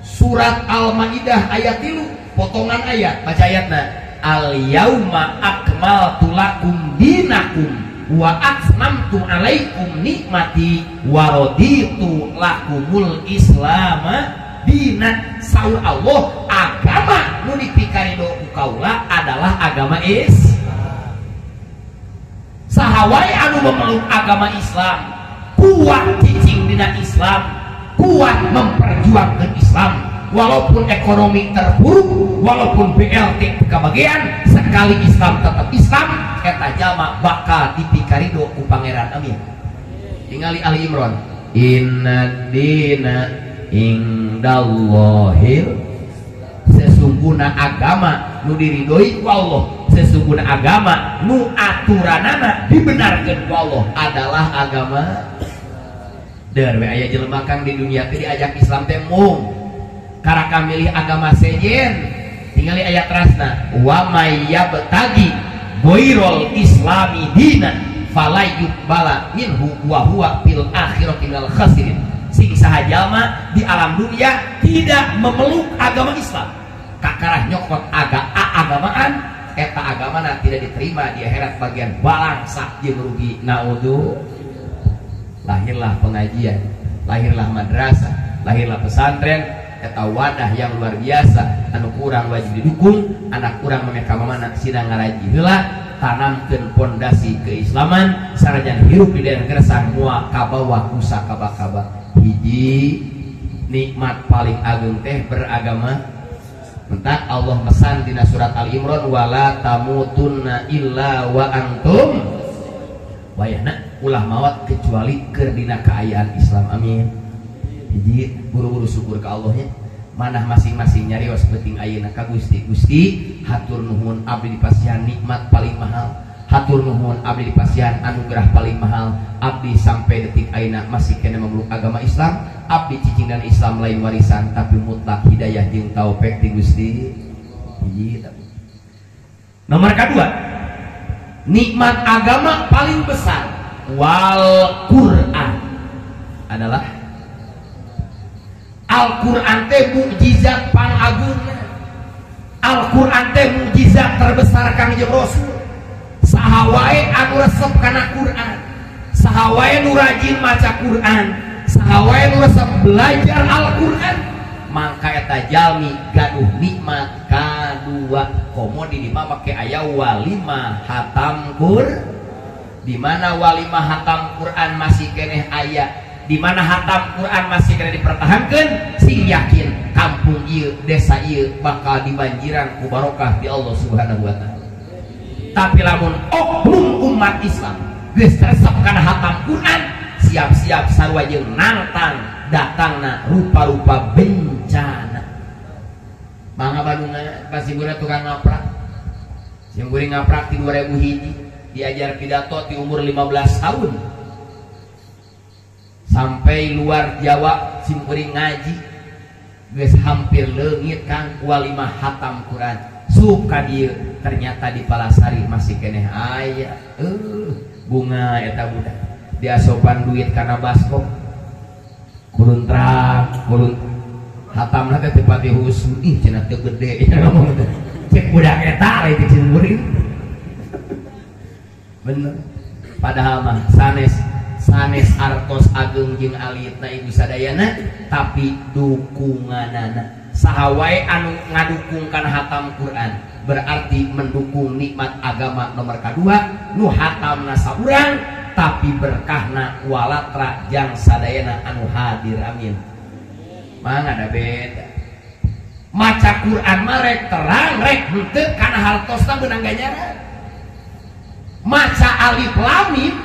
surat Al-Maidah ayat 3, potongan ayat, baca ayatna. Al yauma akmaltu lakum dinakum wa atmamtu alaikum nikmati wa raditu lakumul islama dina. Saur Allah, agama nu dipikarido ku kaula adalah agama Islam. Saha wae anu memeluk agama Islam, kuat cicing dina Islam, kuat memperjuangkan Islam, Walaupun ekonomi terpuruk, walaupun BLT kebagian, sekali Islam tetap Islam, eta jalma bakal dipikarido ku pangeran. Amin. Tingali Ali Imran, inna dina indallahil, sesungguhna agama nu diridhoi ku Allah, sesungguhna agama nu aturanana dibenarkeun ku Allah adalah agama. Der we aya jelema kang di dunia teh diajak Islam teh mung karaka milih agama sejen. Tingali ayat rasna, wa may yabtagi ghairul islami dina fala yuqbala minhu wa huwa fil akhirati minal khasirin. Sing saha jalma di alam dunia tidak memeluk agama Islam, kakarah nyokot agamaan, eta agamana tidak diterima di akhirat bagian balangsak jeung rugi. Naudzu. Lahirlah pengajian, lahirlah madrasah, lahirlah pesantren, eta wadah yang luar biasa anu kurang wajib didukung, anak kurang memeka mamana sidang ngaraji heula, tanamkeun pondasi keislaman sanajan hirup di daerah gersang moal kabawa ku sakaba-kaba. Hiji nikmat paling agung teh beragama. Mentak Allah mesan dina surat Al Imran, wala tamutunna illa wa antum wayahna, ulah mawat kecuali keur dina kaayaan Islam. Amin. Hiji buru-buru syukur ka Allahnya, manah masing-masing nyarios penting ayeuna ka Gusti. Gusti hatur nuhun abdi dipasihan nikmat paling mahal, hatur nuhun abdi dipasihan anugerah paling mahal, abdi sampai detik ayeuna masih kena memeluk agama Islam, abdi cicing dan Islam lain warisan tapi mutlak hidayah jeung taufik ti Gusti. Hiji. Nomor kedua, nikmat agama paling besar wal Quran adalah Al-Quran teh mukjizat pangagungna. Al-Quran teh mukjizat terbesar Kangjeng Rasul. Saha wae anu resep kana Quran, saha wae nu rajin maca Quran, saha wae nu resep belajar Al-Quran, mangka eta jalmi gaduh nikmat kadua. Komo di lima make aya walima hatam Quran, di mana walima hatam Quran masih keneh aya, di mana hatam Quran masih kena dipertahankan, sing yakin kampung ieu, desa ieu bakal dibanjiran ku barokah di Allah Subhanahu wa taala. Tapi lamun oknum umat Islam geus resep kana hatam Quran, siap-siap sarua jeung nantang datangna rupa-rupa bencana. Mangga Bandungan pasti budak tukang ngaprak. Sing kuring ngaprak di 2001 diajar pidato di umur 15 tahun. Sampai luar Jawa simkuring ngaji geus hampir leungit kang walima hatam Quran. Suka dieu ternyata di Palasari masih keneh aya. Bunga eta budak diasopan duit kana baskom. Kuluntrak, kulun hatamna teh teu pati husu. Ih cenah teu gede ngomong teh. Cek budak eta lain teh simkuring. Bener. Padahal mah sanes sanes artos ageng jeung alitna ibu sadayana, tapi dukunganana. Saha wae anu ngadukung kana hatam Quran berarti mendukung nikmat agama nomor kadua, nu hatamna saurang tapi berkahna walatra jang sadayana anu hadir. Amin. Mangga da beda. Maca Quran mah rek terang rek henteu kana hartosna beunang ganjaran. Maca alif lam mim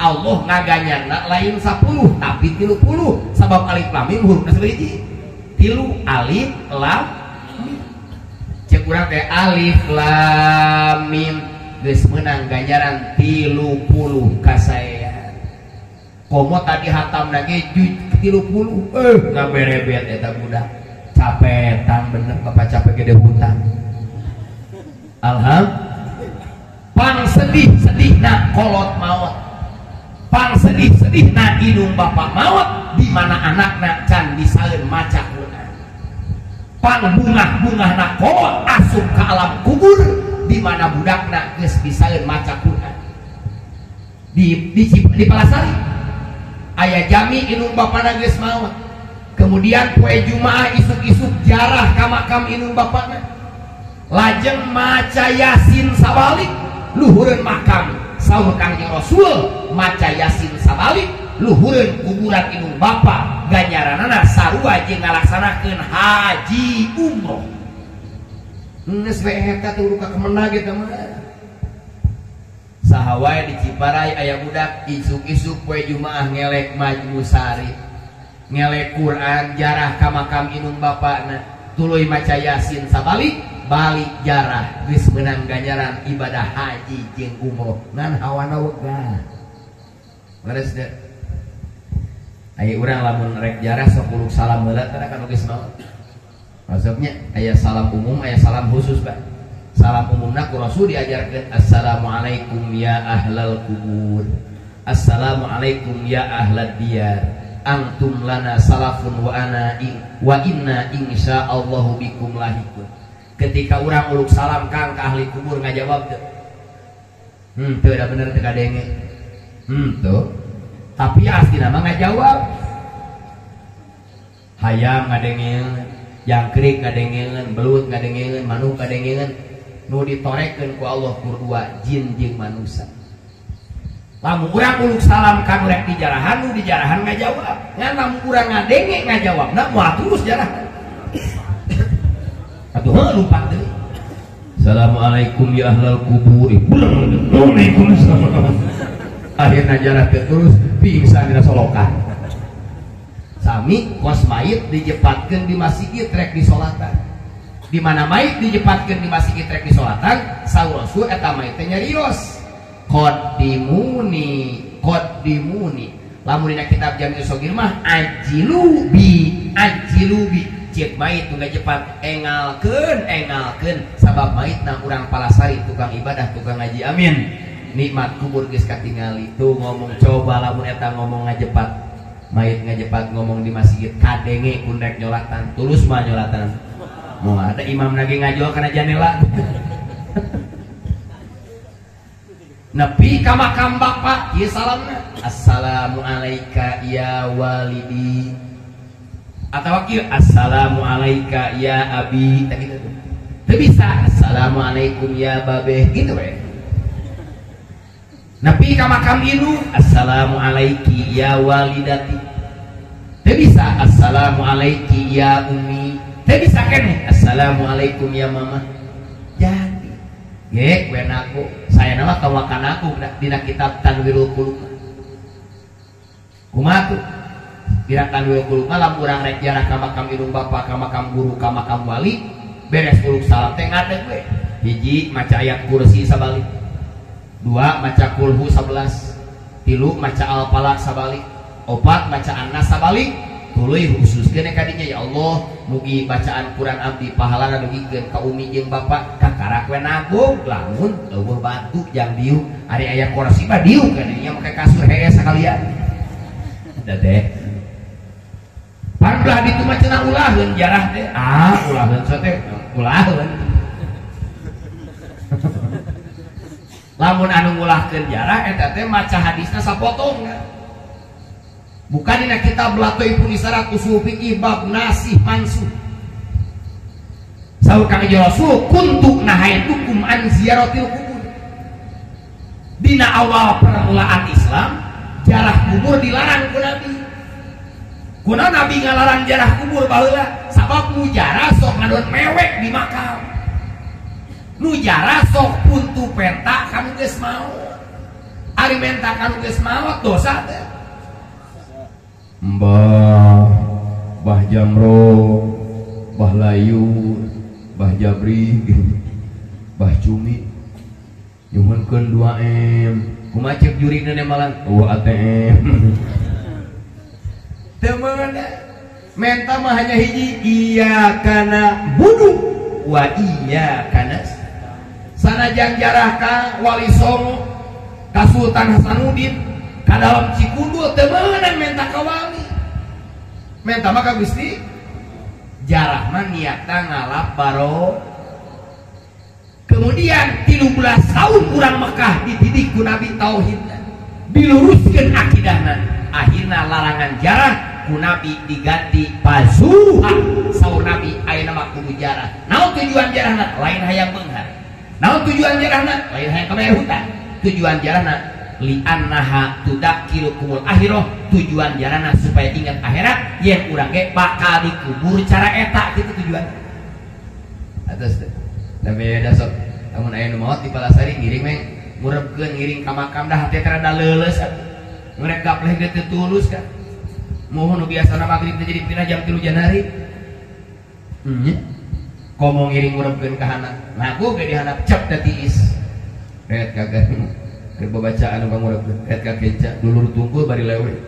Allah ngaganyarna lain 10 tapi 30, sabab alif lam mim hurufna sabaraha? 3 alif lam mim. Cek urang teh alif lam mim geus meunang ganjaran 30 kasaean. Komo tadi hatamna ge 30, ngaberebet eta budak. Capetan bener bapak capek gede hutang. Alhamdulillah. Pang sedih-sedihna kolot maot. Pang sedih-sedihna indung bapak maot, di mana anakna can bisaeun maca Quran. Pang bungah-bungahna kolot asup ka alam kubur, di mana budakna geus bisaeun maca Quran. Di Palasari aya jami indung bapana geus maot. Kemudian poe Jumaah isuk-isuk jarah ka makam indung bapana. Lajeng maca Yasin sabalik luhureun makam. Saur Kangjeng Rasul maca Yasin sabalik luhureun kuburan indung bapa ganjaranana sarua jeung ngalaksanakeun haji umroh. Geus we eta teh ka kemenag eta mah. Saha wae di Ciparai aya budak isuk-isuk poe Jumaah ngelek Majmusari, ngelek Quran jarah ka makam indung bapana, tuluy maca Yasin sabalik balik jarah geus meunang ganjaran ibadah haji jeung umroh ngan hawana wegah. Leres teu? Aya urang lamun rek jarah sok uluk salam heula teh kan geus maot. Maksudnya aya salam umum aya salam khusus Pak. Salam umumna ku Rasul diajarkeun assalamualaikum ya ahlal kubur, assalamualaikum ya ahlad diyar, antum lana salafun wa ana wa inna insyaallahu bikum lahikun. Ketika urang uluk salam kang ka ahli kubur ngajawab teu? Teu da bener teu kadenge. Tuh. Tapi asli mah ngajawab. Hayam ngadengeun, jangkrik ngadengeun, belut ngadengeun, manuk ngadengeun, nu ditorekeun ku Allah kurdua jin jeung manusia. Lamun urang uluk salam ka nu rek dijarahan, nu dijarahan ngajawab. Ngan lamun urang ngadenge ngajawabna moal terus jarahan. Atuh heuh lumpat deui. Assalamualaikum ya ahlal kubur. Waalaikumsalam. Akhirna jarah teu terus pingsan dina solokan. Sami kos mayit dijepatkeun di masjid rek disolatan. Di mana mayit dijepatkeun di masjid rek disolatan, saur Rasul eta mayit teh nyarios. Qaddimuni, qaddimuni. Lamun dina kitab Jami'us Shaghir mah ajilubi, ajilubi. Cek mayit nu ngajepat engalkeun, engalkeun sabab mayitna urang palasari tukang ibadah, tukang ngaji. Amin. Nikmat kubur geus katingali. Tuh ngomong coba lamun eta ngomong ngajepat, mayit ngajepat ngomong di masjid kadenge kun rek nyolatan, tulus mah nyolatan. Mau ada imam lagi ngajual kana janela. Nepi ka makam bapak ieu salamna assalamu alayka ya walidi atawa kieu assalamu alayka ya abi tah kitu tuh. Teu bisa assalamualaikum ya babeh gitu we. Nepi ka makam indung assalamu alayki ya walidati. Teu bisa assalamu alayki ya ummi. Teu bisa keneh assalamualaikum ya mama. Jadi ge we naku saya nama tawakan aku dina kitab Tanwirul Qulub. Kumaha tuh? Dina Tanwirul Qulub mah lamun urang rek jarah ka makam indung bapa, ka makam guru, ka makam wali, beres uluk salam teh ngadeg we. Hiji maca ayat kursi sabalik. Dua maca kulhu 11. Tilu maca al-falaq sabalik. Opat maca an-nas sabalik. Tuluy khususkeun ka dinya ya Allah, mugi bacaan Quran abdi pahalana dugikeun ka umi jeung bapa, kakarak we nabung lamun eueuh batu jang diuk, ari aya kursi mah diuk ka dinya make kasur hee sakalian. Da teh. Pan belah ditu mah cenah ulaheun jarah teh. Ah, ulaheun teh ulaheun. Lamun anu ngulahkeun jarah eta teh maca hadisna sapotong. Bukan dina kitab Lataifun Isyarat Usul Fiqih bab nasih mansuh. Saur Kang Rasul kuntu nahaitukum an ziyaratil kubur. Dina awal permulaan Islam, jarah kubur dilarang ku Nabi. Kunaon Nabi ngalarang jarah kubur baheula? Sabab nu jarah sok ngadon mewek di makam. Nu jarah sok puntu penta kanu geus maot. Ari menta kanu geus maot dosa teh. Mbah, Mbah Jamro, Mbah Layu, Mbah Jabri, Mbah Cumi, nyuhunkeun 2M, kumaha ceuk jurigna nemalan? Eueuh ATM. Teu meunang. Menta mah hanya hiji, iya kana budu wa iya kana. Sanajan jarah ka Wali Songo, ka Sultan Hasanuddin, ka dalam Cikundul teu meunang menta ka wali. Menta mah ka Gusti. Jarah mah niatna ngalap baro. Kemudian 13 tahun urang Mekah dididik ku Nabi tauhidna, diluruskeun akidahna. Akhirna larangan jarah ku Nabi diganti pazuha. Saur Nabi ayeuna mah kudu jarah. Naon tujuan jarahna? Lain hayang beunghar. Naon tujuan jarahna? Lain hayang kabayar hutang. Tujuan jarahna Li annaha tudakkirukumul akhirah, tujuan jarana supaya ingat akhirat yen urang ge bakal dikubur cara eta kitu tujuan. Atas teh. Da beda sok lamun aya nu maot di Palasari ngiring we ngurebkeun ngiring ka makam dah hate teh rada leuleus atuh. Ngurek gapleh ge teu tulus kan. Moho nu biasana magrib teh jadi pindah jam 3 Januari. Nya. Komo ngiring ngurebkeun ka handap. Nah ku ge di handap cep teh tiis. Ret kagak keur babacaan nu ngurepkeun ret ka kenca dulur tungkul bari lewe.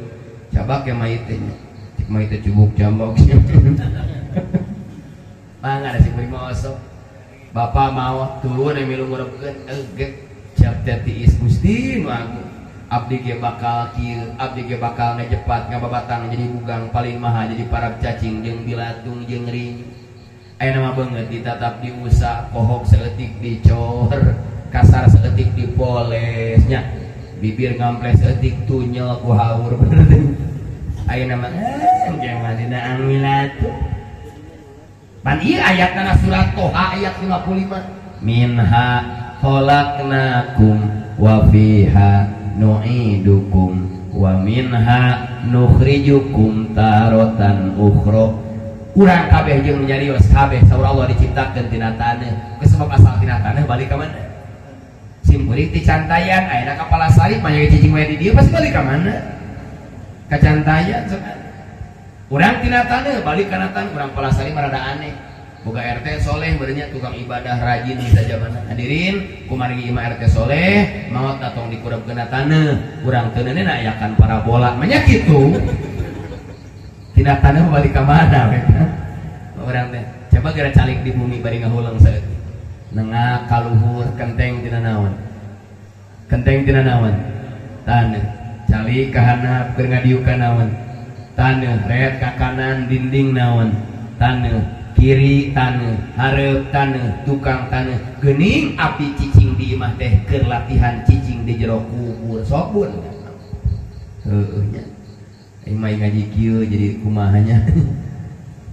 Cabak ya mayit teh nya. Cik mayit teh cubuk jambok. Mangga da si kuring mah osok. Bapak mau turun milu ngurebkeun eugeuk cep teh tiis Gusti nu agung. Abdi ge bakal kieu, abdi ge bakal ngejepat ngababatang jadi bugang paling maha jadi parab cacing jeung bilatung jeung rinyu. Aya nama beungeut ditatap diusap, kohok saeutik dicor, kasar saeutik dipoles nya. Bibir ngamples saeutik tunyel ku haur bener teh. Aya nama jangan dina angilatu. Pan ieu ayatna surat Toha ayat 55. Minha khalaqnakum wa fiha nu'idukum wa minha nukhrijukum taratan ukhra. Urang kabeh jeung nyarios kabeh saur Allah diciptakeun tina taneuh. Kesebab asal tina taneuh balik ka mana? Simkuring ti Cantayan ayeuna ka Palasari mah cicing wae di dieu pasti balik ka mana? Ka Cantayan sok. Urang tina taneuh balik kana taneuh, urang Palasari mah rada aneh. Boga RT soleh berenya tukang ibadah rajin di sajabana. Hadirin kumargi imah RT soleh maot datong dikurepkeun taneuh, urang teuneunna ayakan parabola. Manya kitu. Tina taneuh balik ka mana we? Urang teh coba geura calik di bumi bari ngahuleng saeutik. Nengah kaluhur kenteng tina naon? Kenteng tina naon? Taneuh. Calik ka handap keur ngadiukan naon? Taneuh. Ret ka kanan dinding naon? Taneuh. Kiri taneuh, hareup taneuh, tukang taneuh. Geuning api cicing di imah teh keur latihan cicing di jero kubur. Sok bun. Heueuh nya. Aing mah ngaji kieu jadi kumaha nya.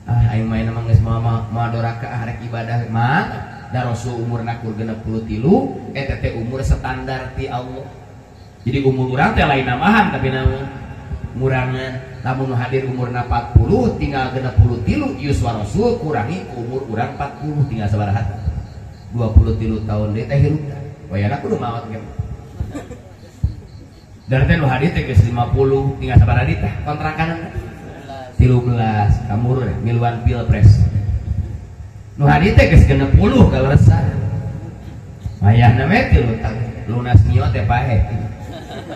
Ah aing mah mah geus moal doraka ah rek ibadah mah. Da Rasul umurna kur 63 eta teh umur standar ti Allah. Jadi umur urang teh lain namahan tapi naon? Ngurangan. Lamun hadir umurna 40 tinggal 63 yuswa Rasul kurangi umur urang 40 tinggal sabaraha? 23 tahun deui teh hirupna. Wayana kudu maot ge. Dari teh nu hadir teh geus 50 tinggal sabaraha deui teh kontrakanna? 13 kamur miluan pilpres. Nu hadir teh geus 60 kaleresan. Wayahna mah 3 tahun lunas mio teh paeh.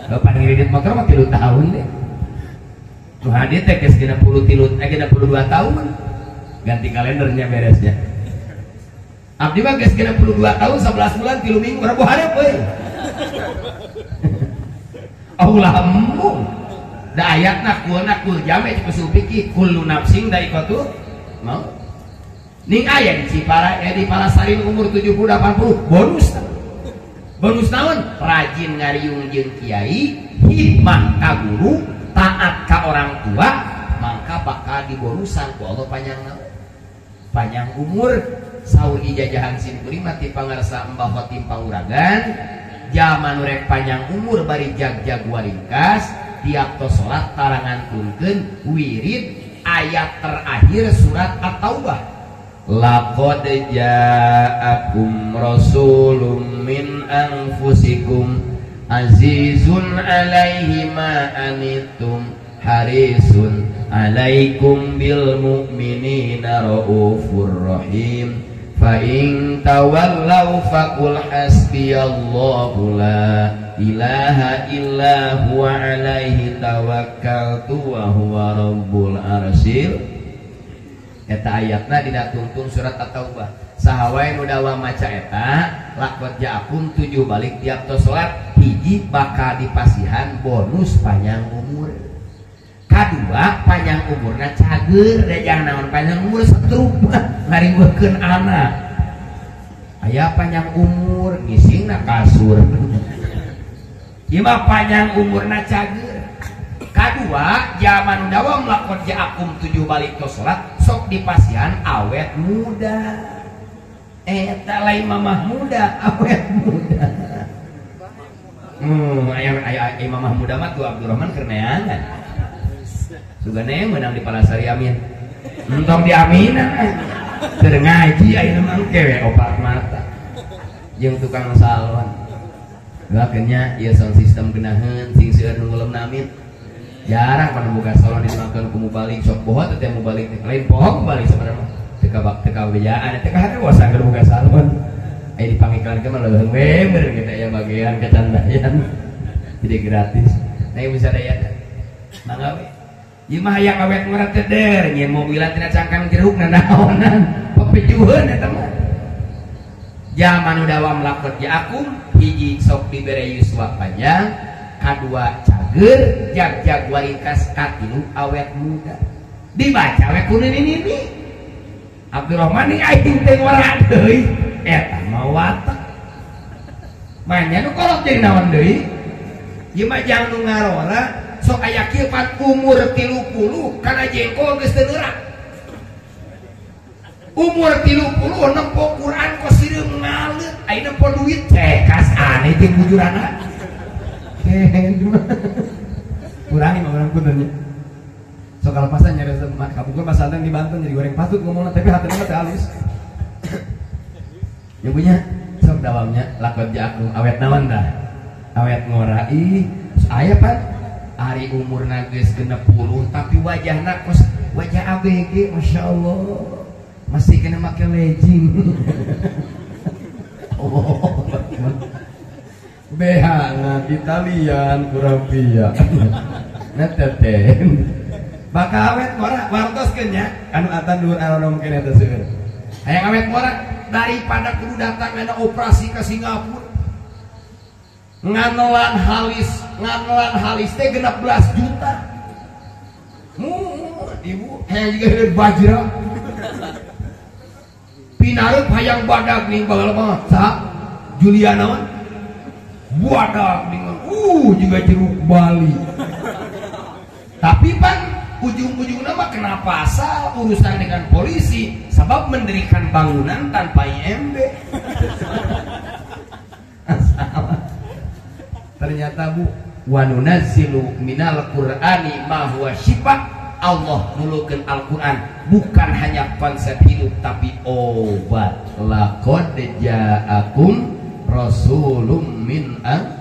Bapak ngiridit motor mah 3 tahun deh. Nu hadir teh geus 63 62 tahun. Ganti kalendernya beresnya. Abdi mah geus 62 tahun 11 bulan 3 minggu rebo hareup euy. Allah embung. Da ayatna kulna kul jame cek usul fikih kullu nafsin daiqatu maut. Ning aya di Cipara di Palasari umur 70 80 bonus. Bonus naon? Rajin ngariung jeung kiai, hikmah ka guru, taat ka orang tua, mangka bakal dibonusan ku Allah panjang naon? Panjang umur. Saur ijajahan simkuring mah ti pangarsa Mbah Khotim Panguragan, jaman rek panjang umur bari jag-jag waringkas, tiap tos salat tarangan tunkeun wirid ayat terakhir surat At-Taubah. Laqad ja'akum rasulun min anfusikum azizun alaihi ma anittum harisun alaikum bil mu'minina raufur rahim fa in tawallaw faqul hasbiyallahu la ilaha illa huwa alaihi tawakkaltu wa huwa rabbul arsyil. Eta ayatna dina tungtung surat At-Taubah. Saha wae nu dawa maca eta laqad ja'akum 7 balik tiap tos salat hiji bakal dipasihan bonus panjang umur. Kadua panjang umurna cager da jangan naon panjang umur setrup ngariweukeun anak. Aya panjang umur ngisingna kasur. Ieu mah panjang umurna cager. Kadua zaman dawam laqad ja'akum 7 balik tos salat sok dipasihan awet muda. Eta lain mamah muda, awet muda. Aya aya mamah muda mah tuh Abdurrahman keur neangan. Sugane meunang di Palasari amin. Entong di aminan. Keur ngaji ayeuna mah engke we opat mata. Jeung tukang salon. Doakeun ieu sound system geunaheun sing seueur nu ngulemna amin. Jarang pan buka salon dimakan ku mubalik sok poho teh mubalik teh lain poho mubalik sebenarnya teu kabak teu kabejaan teh ka hate keur buka salon. Aya dipangiklankeun mah leuheung we beur kitu aya bagian kacandayan. Jadi gratis. Nah ieu bisa daya. Mangga we. Ieu mah hayang awet ngora teh der nyeun mobilan tina cangkang jeruk nanaonan. Pepejuheun eta mah. Zaman dawam lakot jaakum hiji sok dibere yuswa panjang, kadua cager jag-jag waringkas, katilu awet muda. Dibaca we ku nini-nini. Abdurrahman nih aing teh ngora deui eta mah watak. Manya nu kolot jadi naon deui? Ieu mah jang nu ngarora sok aya kieu pan umur 30 kana jengkol geus teu neurak. Umur 30 nempo Quran kok sireum ngaleut ayeuna nempo duit cekas aneh jeung bujuranna. Kurangi mah urang punten nya. Sok kalepasan nyari kapungkur pasantren di Banten jadi goreng patut ngomongna tapi hatena mah teu halus. Yang punya sok dawamnya lakon jaakum awet naon dah. Awet ngora ih aya pan ari umurna geus 60 tapi wajahna kos wajah ABG masyaallah. Masih kena make legging. Oh, BH na ditalian kurang pia. Neteten. Bakal awet ngora wartoskeun nya anu atan dhuwur aronom keneh teh seueur. Hayang awet ngora daripada kudu datang ngana operasi ke Singapura. Nganelan halis teh 16 juta. Mu ibu hayang juga hidup bajra. Pinareup hayang badag ning baheula mah sa Juliana mah badag ning juga jeruk Bali. Tapi pan ujung-ujungna mah kena pasal urusan dengan polisi sebab mendirikan bangunan tanpa IMB. Ternyata bu wa nunazzilu minal qur'ani ma huwa syifa. Allah nulukeun Al-Qur'an bukan hanya konsep hidup tapi obat. Laqad ja'akum rasulum min an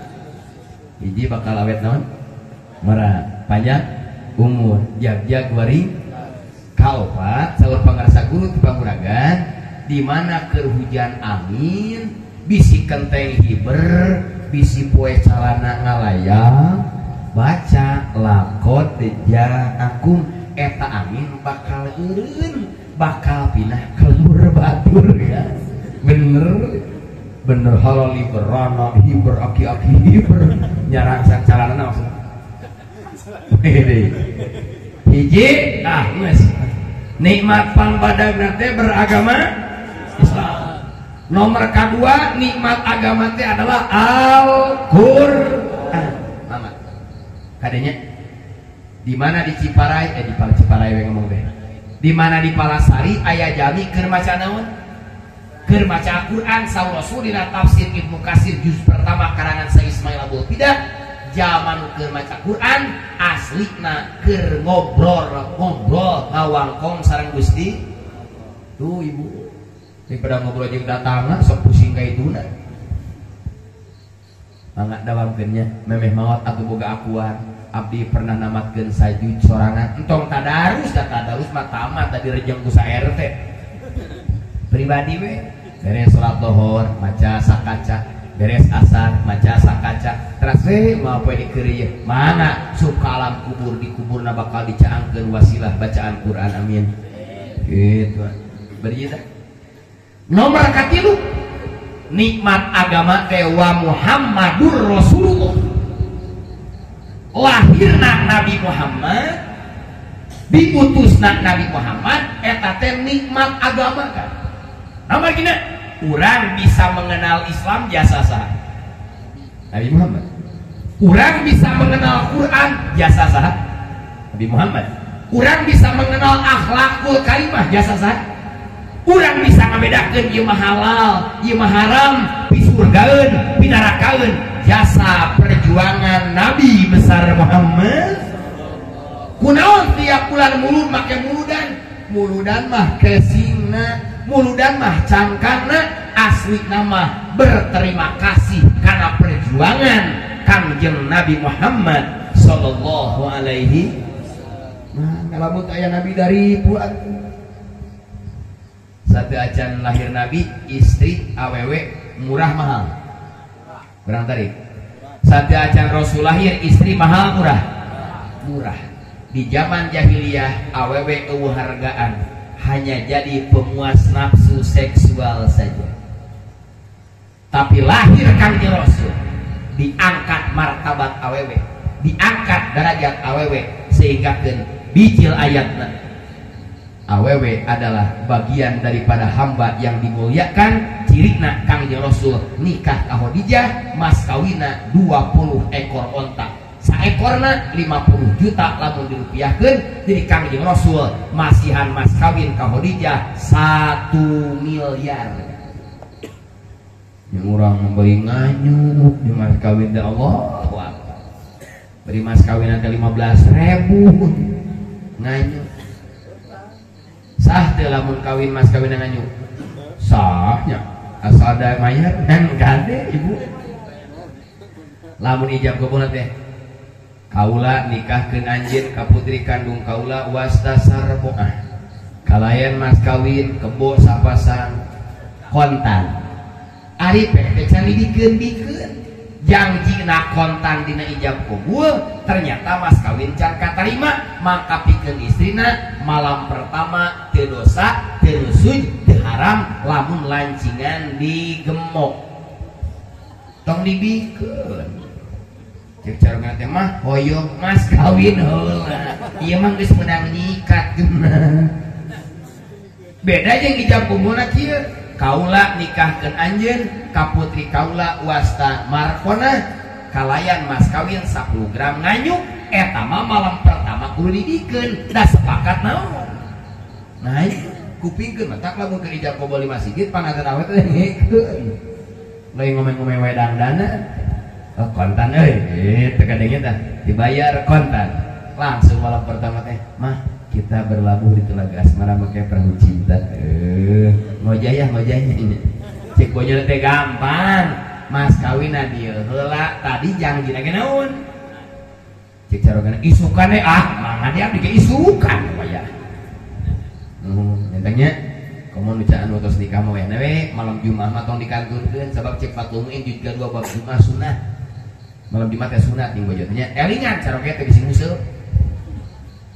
hiji bakal awet naon? Mara panjang umur jag-jag waring kaopat saur pangarsa guru ti panguragan di mana keur hujan angin bisi kenteng hiber bisi poe calana ngalayang baca laqad ja'akum eta angin bakal eureun bakal pinah ka lembur batur ya bener bener halali berana hiber aki-aki hiber nyarangsang calana maksudna hiji ah geus nikmat pangbadagna teh beragama Islam. Nomor kedua nikmat agama teh adalah Al-Qur'an. Mama kadenya di mana di Ciparai di Ciparai we ngomong teh. Di mana di Palasari aya jami keur maca naon? Keur maca Al-Qur'an saur Rasul dina tafsir Ibnu Katsir juz pertama karangan Syekh Ismail Abdul Fidah. Zaman keur maca Quran aslina keur ngobrol ngawangkong sareng Gusti. Tuh ibu daripada ngobrol jeung datangna sok pusing ka ituna. Mangga dawamkeun nya memeh maot atuh boga akuan. Abdi pernah namatkeun sajud sorangan entong tadarus da tadarus mah tamat da direjeng ku sa RT. Pribadi we beres salat lohor maca sakaca, beres asar maca sakaca, teras we mau poe dikeureuyeun mana suka alam kubur di kuburna bakal dicaangkeun wasilah bacaan Quran amin. Gitu berjita. Nomor katilu nikmat agama teh wa Muhammadur Rasulullah. Lahirna Nabi Muhammad, diutusna Nabi Muhammad eta teh nikmat agama kan. Nomor gini, urang bisa mengenal Islam jasa saha? Nabi Muhammad. Urang bisa mengenal Quran jasa saha? Nabi Muhammad. Urang bisa mengenal akhlakul karimah jasa saha? Urang bisa ngabedakeun ieu mah halal, ieu mah haram, pisurgaeun, pinarakaeun jasa perjuangan Nabi besar Muhammad. Kunaon tiap bulan mulud make muludan, muludan mah kesingna, muludan mah cangkangna, asli nama berterima kasih karena perjuangan Kangjeng Nabi Muhammad sallallahu alaihi. Nah, lamun aya nabi dari buat satu acan lahir nabi, istri awewe murah mahal. Kurang tarik. Satu acan Rasul lahir, istri mahal murah. Murah. Di zaman jahiliyah awewe eueuh hargaan, hanya jadi pemuas nafsu seksual saja. Tapi lahir Kangjeng Rasul, diangkat martabat awewe, diangkat derajat awewe, sehingga keun bijil ayatna awewe adalah bagian daripada hamba yang dimuliakan. Cirina Kangjeng Rasul nikah ka Khadijah, mas kawina 20 ekor onta, saekorna 50 juta lamun dirupiahkeun. Jadi Kangjeng Rasul masihan mas kawin ka Khadijah 1 miliar. Yang orang memberi nganyuk di mas kawin teh Allah beri mas kawin nanti 15.000 nganyuk. Sah teh lamun kawin mas kawin nganyuk? Sahnya asal ada mayar kan gade ibu. Lamun ijab kabul teh kaula nikahkeun anjeun ka putri kandung kaula wasta sarboah kalayan mas kawin kebo sapasang kontan. Ari peh teh can dibikeun-bikeun jangjina kontan dina ijab kabul, ternyata mas kawin can katarima, maka pikeun istrina malam pertama teu dosa, teu nusuj, teu haram lamun lancingan digemok. Tong dibikeun. Cek carogana teh mah hoyong mas kawin heula. Ieu mah geus meunang nyikat geuna. Beda jeung ijab kabulna kieu. Kaula nikahkeun anjeun ka putri kaula wasta markona kalayan mas kawin 10 gram nganyuk, eta mah malam pertama kudu dibikeun, da sepakat naon. Nah, kupingkeun matak lamun keur ijab kabul di masjid panganten awe teh ngikeun. Lain ngomeng-ngomeng we dangdana. Oh, kontan euy, teu kadenge tah dibayar kontan. Langsung malam pertama teh, mah kita berlabuh di telaga asmara make perahu cinta. Ngojayah ngojayah ini. Cek bojone teh gampang. Mas kawin dieu heula tadi jangjina ge naon? Cek carogana isukan we ah mangga dia abdi ge isukan waya. Entengnya komo nu caan tos nikah mah we malam Jumat mah tong dikantunkeun sabab cek Fathul Muin juga 2 bab Jumat sunah. Malam Jumat teh sunat jeung bojone nya. Elingan caroge teh bisi nguseul.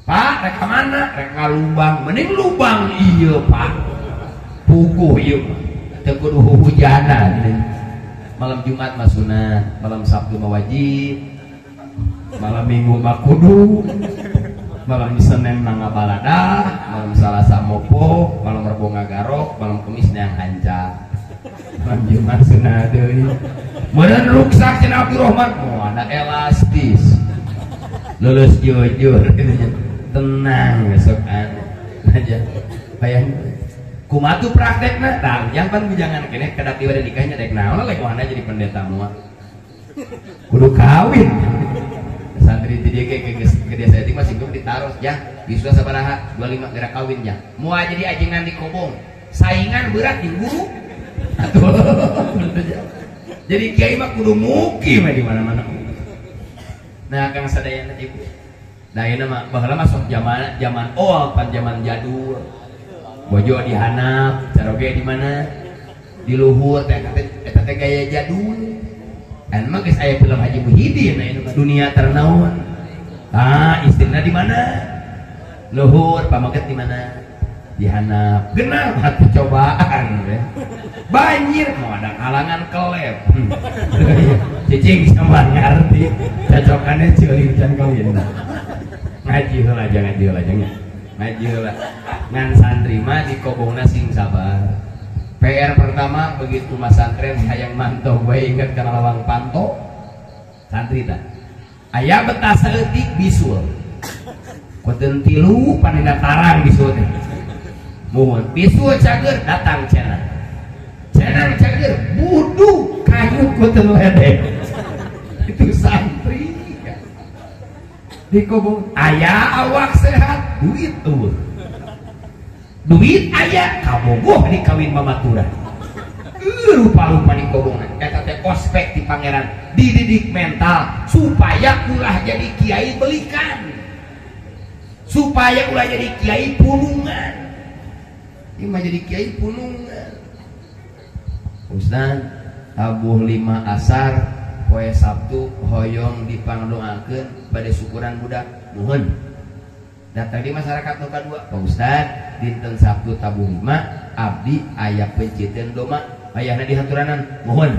Pak, rek ka mana? Rek ka lubang. Mending lubang ieu, Pak. Puguh ieu mah. Teu kudu hujanan. Malam Jumat mah sunat, malam Sabtu mah wajib, malam Minggu mah kudu, malam Senin mah ngabaladah, malam Salasa mopo, malam Rebo ngagarok, malam Kemis neang hanca. Malam Jumat sunat deui. Meureun ruksak cenah Abdurrahman, oh ada elastis. Lulus jujur tenang besok aja bayang kumatu praktekna tah ujang pan bujangan keneh kedap tiba nikahnya dek naon lek wahana jadi pendeta moal kudu kawin santri di dieu ke desa itu masih belum ditaros ya bisa sabaraha 25 gerak kawin ya moal jadi ajengan di kobong saingan berat di guru atuh jadi kiai mah kudu mukim di mana-mana. Nah kang sadayana ibu dayana mah baheula mah sok zaman zaman oal pan zaman jadul bojo dihanap caroge di mana di luhur teh eta teh gaya jadul. An mah geus aya film Haji Muhyiddin aya dunia ternaon. Ah istrina di mana? Luhur pamaget di mana? Dihanap. Genah hati cobaan we. Banjir mau ada kalangan kelep. Cicing sama ngarti cocokannya ceuling can kawin. Ngaji heula aja ngaji heula nya. Ngaji heula. Ngan santri mah di kobongna sing sabar. PR pertama begitu mas santren hayang mantau gue inget kana lawang panto. Santri tah. Aya betah saeutik bisul. Koten tilu panina tarang bisul teh. Muhun bisul cager datang cenah. Cenah cager budu kayu koten ledek. Itu santri dikobong aya awak sehat duit eueuh. Duit aya kabogoh dikawin mamaturan. Rupa-rupa dikobongna eta teh ospek di pangeran dididik mental supaya ulah jadi kiai belikan, supaya ulah jadi kiai punungan. Ieu mah jadi kiai punungan. Ustaz tabuh 5 asar poe Sabtu hoyong dipangdoakeun bade syukuran budak nuhun. Datang di masyarakat nu kadua, Pak Ustaz dinten Sabtu tabuh 5 abdi aya penciteun doma ayahna di haturanan mohon.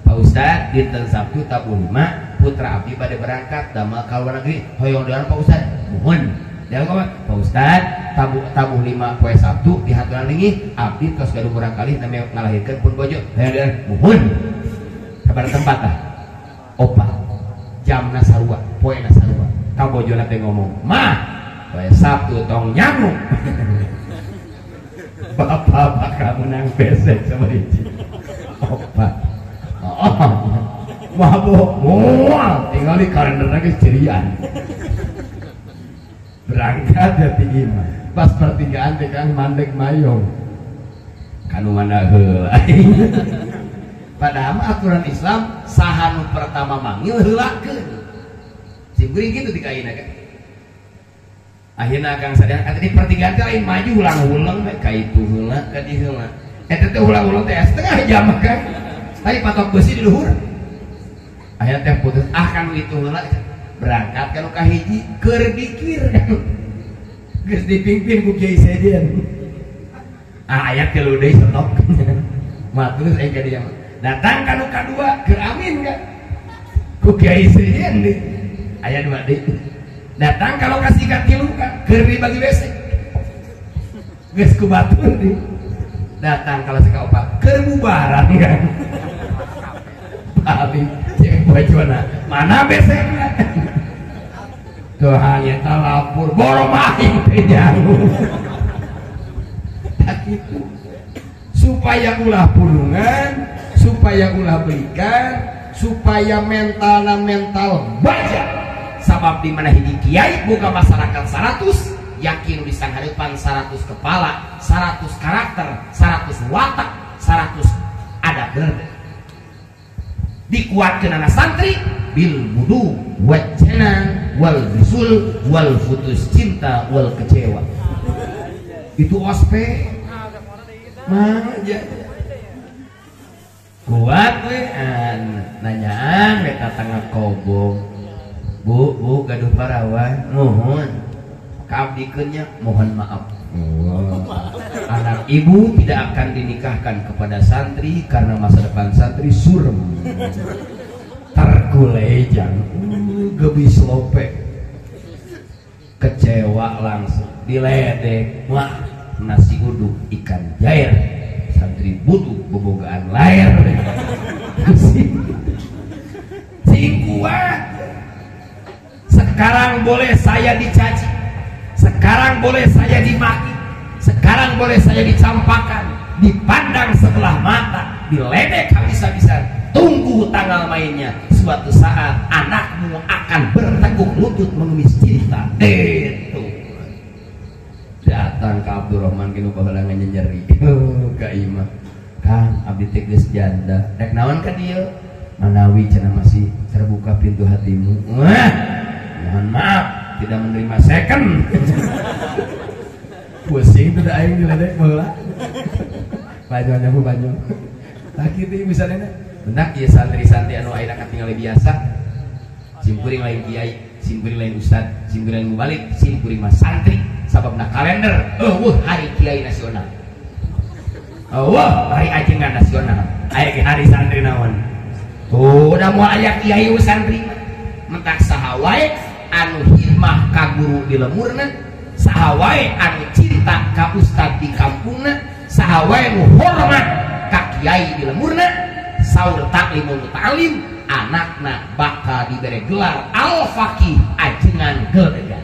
Pak Ustaz dinten Sabtu tabuh 5 putra abdi bade berangkat damel ka luar negeri hoyong doan Pak Ustaz mohon. Dan Pak Ustaz tabuh 5 poe Sabtu di haturan linggih abdi tos gaduh murang kali nami ngalahirkeun pun bojo hoyong doan mohon. Kabar tempat lah opat jamna sarua poena sarua ka bojona teh ngomong mah poe Sabtu tong nyamuk. Bapak bakal menang besek sama hiji opat oh mabok moal tinggal di kalender lagi cirian berangkat dari imah pas pertigaan teh kan mandek mayong kanu mana heula. Padahal aturan Islam saha nu pertama manggil heulakeun simkuring kitu dikaina kan. Akhirna akang sadar eta di pertigaan teh lain maju ulang-ulang we ka itu heula ka dieu heula eta teh ulang-ulang teh setengah jam kan tapi patok besi di luhur. Akhirna teh putus ah kanu itu heula berangkat kanu ka hiji keur dikir geus dipimpin ku Kiai Sejen ah aya tilu deui stok mah terus aing ka dieu datang kanu kadua keur amin kan ku Kiai Sejen deui aya dua deui datang kalau kasih ka tilu kan keur dibagi WC geus ku batur deui datang kalau ka opat keur bubaran kan paling cek bojona mana besekna tuh hanya lapor borong aing teh nyangu. Tak itu supaya ulah pulungan, supaya ulah belikan, supaya mentalna mental baja. Sabab di mana hiji kiai boga masyarakat 100 yakin di sanghareupan 100 kepala, 100 karakter, 100 watak, 100 adab berda. Dikuatkeun anak santri bil budu wajana wal bisul wal futus cinta wal kecewa. Itu ospek mah kuat we nanyaan we tatangga kobong. Bu, bu gaduh parawan mohon kaabdikeunnya mohon maaf. Anak ibu tidak akan dinikahkan kepada santri karena masa depan santri surem. Terkulejang gebis lope kecewa langsung diledek. Wah nasi uduk ikan jair santri butuh bobogaan layar. Sing kuat. Sekarang boleh saya dicaci, sekarang boleh saya dimaki, sekarang boleh saya dicampakan, dipandang sebelah mata, diledek habis-habisan. Tunggu tanggal mainnya. Suatu saat anakmu akan bertekuk lutut mengemis cinta. Itu datang ke Abdurrahman kinu baheula nyeri ka imah. Kang abdi teh geus janda. Rek naon ka dieu? Manawi cenah masih terbuka pintu hatimu. Wah, mohon maaf tidak menerima second. Pusing tuh aing diledek baheula. Banyo nyabu banyo. Tah kitu misalnya bentak ieu santri-santri anu ayeuna katingali biasa. Simkuring lain kiai, simkuring lain ustad, simkuring lain mubalik, simkuring mah santri. Sababna kalender eueuh hari kiai nasional. Eueuh hari ajengan nasional. Aya ge hari santri naon. Tuh da moal aya kiai santri mah. Mentak saha wae anu hikmah ka guru di lemurna, saha wae anu cinta ka ustad di kampungna, saha wae anu hormat ka kiai di lemurna, saur taklimul muta'alim anakna bakal diberi gelar al-faqih ajengan gelegan.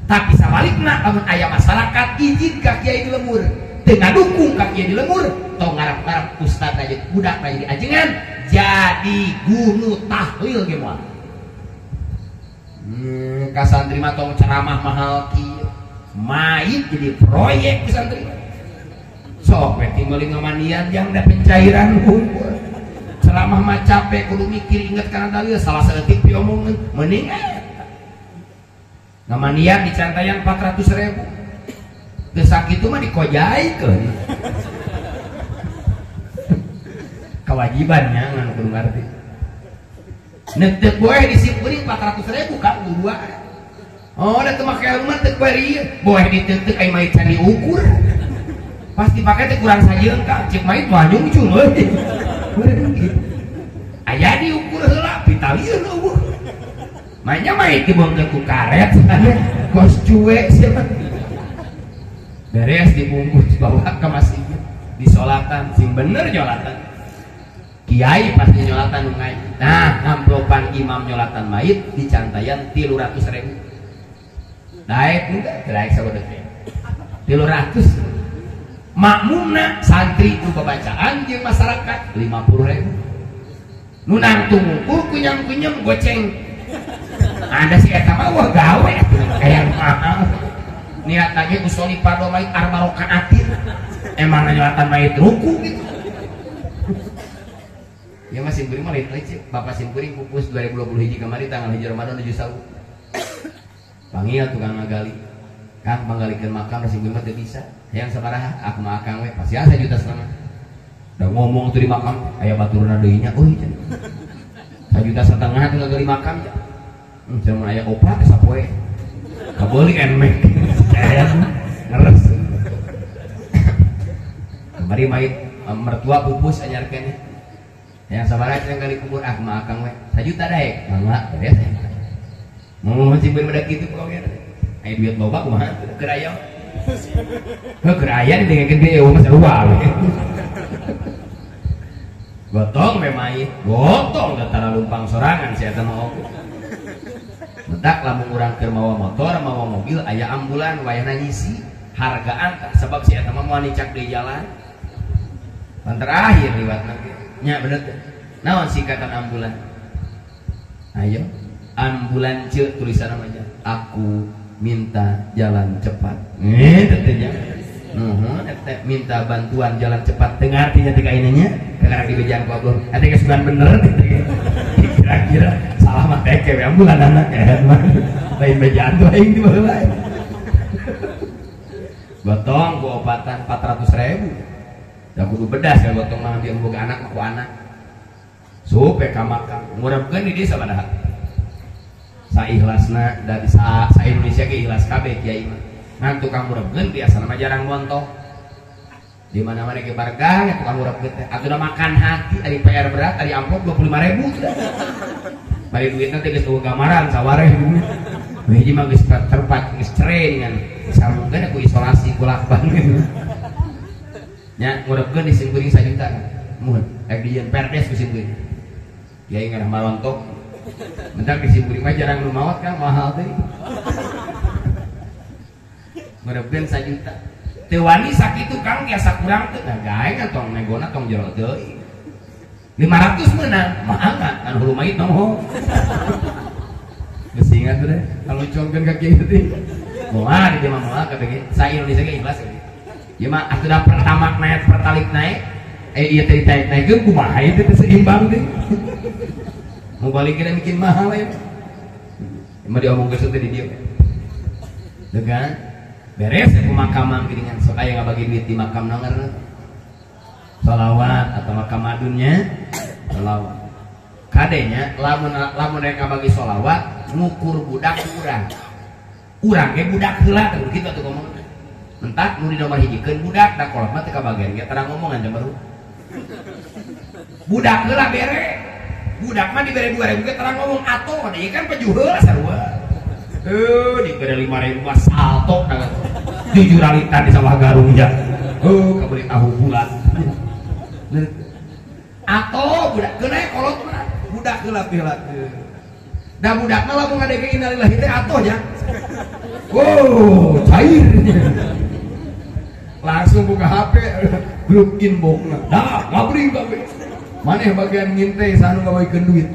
Tapi sabalikna lamun aya masyarakat izin ka kiai di lemur, teu ngadukung ka kiai di lemur, tong ngarep-ngarep ustad jadi budak jadi ajengan, jadi guru tahlil ge moal. Ka santri mah tong ceramah mahal kieu. Mait jadi proyek ku santri. Sok we tinggal ngamandian jang da pencairan hungkul. Ceramah mah capek kudu mikir inget kana dalil salah saeutik piomongeun mending eta. Ngamandian dicantayan 400.000. Teu sakitu mah dikojaikeun. Kewajibannya ngan kudu ngarti. Nek teu boeh disipuring 400.000 ka dua. Oh, da teu make ilmu teu poe ieu. Boeh diteuteup ai mah can diukur. Pas dipake teh kurang sajeung ka cek mait mah nyungcung euy. Aya diukur heula pitalieun eueuh. Manya mait dibongkeun ku karet kos cuek sia. Beres dibungkus bawa ke masjid disolatan sing bener nyolatan. Kiai pasti nyolatan nu ngaji. Nah, ngamplopan imam nyolatan mayit dicantayan 300.000. Daek enggak? Daek sabodo teh. 300. Makmumna santri nu babacaan jeung masyarakat 50.000. Nu nangtung ngumpul kunyam-kunyam goceng. Ada si eta mah wah gawe kayak mahal. Niat lagi usoli pardo mayit arba rakaatin. Emang nyolatan mayit ruku gitu. Ya mas simkuring mah lain lecek. Bapak simkuring pupus 2020 hiji kamari tanggal hiji Ramadan 7 Sawu. Panggil tukang ngagali. Kang panggalikeun makam simkuring mah teu bisa. Hayang sabaraha? Aku mah akang we pasti 1,5 juta. Da ngomong tuh di makam aya baturna deui nya euy cenah. 1,5 juta tuh ngagali makam ya. Cenah aya opat sapoe. Kabeuli enmek. Ngeres. Kamari mayit mertua pupus anyar keneh. Yang sabaraha cenah gali kubur ah mah akang we 1 juta daek mangga beres mau cing bener kitu pokoknya aya duit loba kumaha keur aya heuh keur aya didengekeun ge eueuh mah sarua we gotong we mayit gotong da tara lumpang sorangan si eta mah oge mentak lamun urang keur mawa motor mawa mobil aya ambulan wayahna nyisi hargaan tah sebab si eta mah moal nicak deui jalan pan terakhir liwatna ge nya bener teh. Naon singkatan ambulan? Ayo, ambulan ce tulisan aja. Aku minta jalan cepat. Teh nya. Nuhun eta minta bantuan jalan cepat teu ngarti nya teh kainanya, kakara dibejaan ku Allah. Eta geus bener kira-kira salah mah teh we ambulan anak mah. Lain bejaan tuh aing di baheula. Gotong ku opatan 400.000. Da kudu bedas ya gotong mah dia boga anak ku anak. Supe ka makam ngurepkeun di desa padahal. Saikhlasna da sa Indonesia ge ikhlas kabeh kiai mah. Ngan tukang ngurepkeun biasana mah jarang montoh. Di mana-mana ge bargang tukang ngurepkeun teh. Atuh makan hati ari PR berat ari amplop 25.000 sudah. Bari duitna teh geus eueuh gambaran sawareh. Hiji mah geus terpat geus cere dengan sambungkeun ku isolasi ku lakban gitu. Nya ngurepkeun di simkuring 1 juta kan. Muhun rek dijieun perdes ku simkuring. Kiai ngarah marontok. Mentak di simkuring mah jarang nu maot kan mahal teh. Ngurepkeun 1 juta. Teu wani sakitu Kang biasa kurang teh. Nah gae kan tong negona tong jero deui. 500 meunang, mangga kan hulu mayit nongho. Geus ingat teh kalau congkeun ka kiai teh. Moal di mah moal kabeh sa Indonesia ge ikhlas. Ya mah atuh da pertama naik pertalik naik ieu teh ditaik naikeun kumaha ieu teh seimbang teh. Mau balikeun bikin mahal ya. Mah diomongkeun teh di dieu. Degan beres ya pemakaman geuningan sok aya ngabagi duit di makam naon sholawat atau makam madunnya sholawat. Kadenya lamun lamun rek ngabagi sholawat ngukur budak urang. Urang ge budak heula teh kitu atuh ngomong. Mentak nu di nomor hijikeun budak da kolot mah teu kabagian ge tarang ngomongan jam baru. Budak heula bere. Budak mah dibere 2000 ge tarang ngomong atuh da ieu kan pejuh heula sarua. Heuh dibere 5000 mah salto da. Jujur alitan di sawah garung ya. Heuh kabeuli tahu bulat. Atuh budak keuna kolot mah budak heula pilakeun. Da budak mah lamun ngadege innalillahi teh atuh nya. Wow, cair. Langsung buka HP, grup inbox. Dah, ngabring kabeh. Maneh bagian ngintai sanu ngabaikeun duit.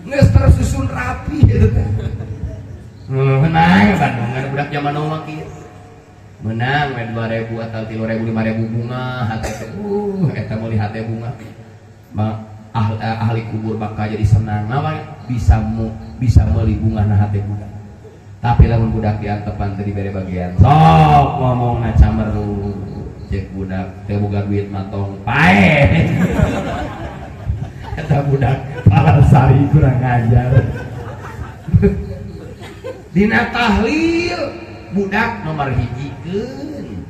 Geus tersusun rapi eta teh. Menang Bandungan budak zaman now mah kieu. Menang we 2000 atau 3000 5000 bunga hate teh. Eta meuli hate bunga. Ahli kubur bakal jadi senang. Naon bisa meuli bunga na hate budak. Tapi lamun budak diantepan teu dibere bagian. Sok ngomongna cameru. Cek budak teu boga duit mah tong paeh. Eta budak Palasari kurang ajar. Dina tahlil budak nomor hijikeun.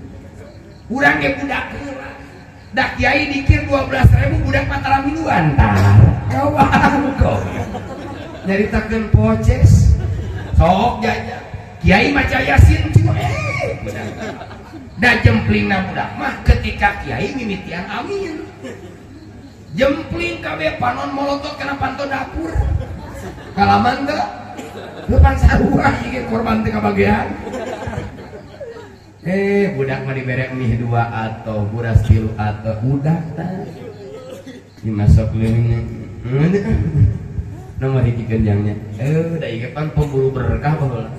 Urang ge budak heula. Da kiai dikir 12.000 budak mah tara miluan tah. Kawan kau. Nyaritakeun poces. Sok jaja. Kiai maca Yasin cuma budak. Da jemplingna budak mah ketika kiai mimitian amin. Jempling kabeh panon molotot kana panto dapur. Kalaman teh depan sarua ieu korban teh kabagian. Budak mah dibere mie 2 atau buras 3 atau budak tah. Dimasok leuweung. Nomor hiji kenjangnya. Da ieu pan pemburu berkah baheula.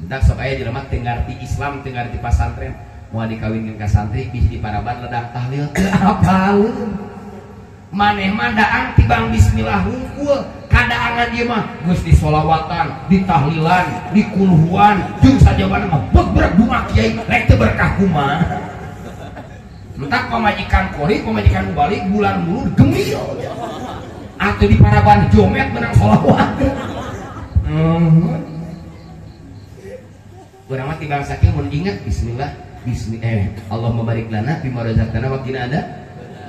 Budak sok aya jelema teu ngarti Islam, teu ngarti pasantren, moal dikawinkeun ka santri bisi diparaban ledang tahlil teu apaleun. Maneh mah daang tibang bismillah hungkul, kadaangan ieu mah geus disolawatan, ditahlilan, dikuluhuan, jeung sajabana mah bebrek bunga kiai rek teu berkah kumaha. Entak pamajikan kori, pamajikan balik bulan mulud gemil. Atau di paraban jomet menang solawat. Urang mah tibang sakieu mun inget bismillah, bismillah Allahumma barik lana bima razaqtana wa qina adza.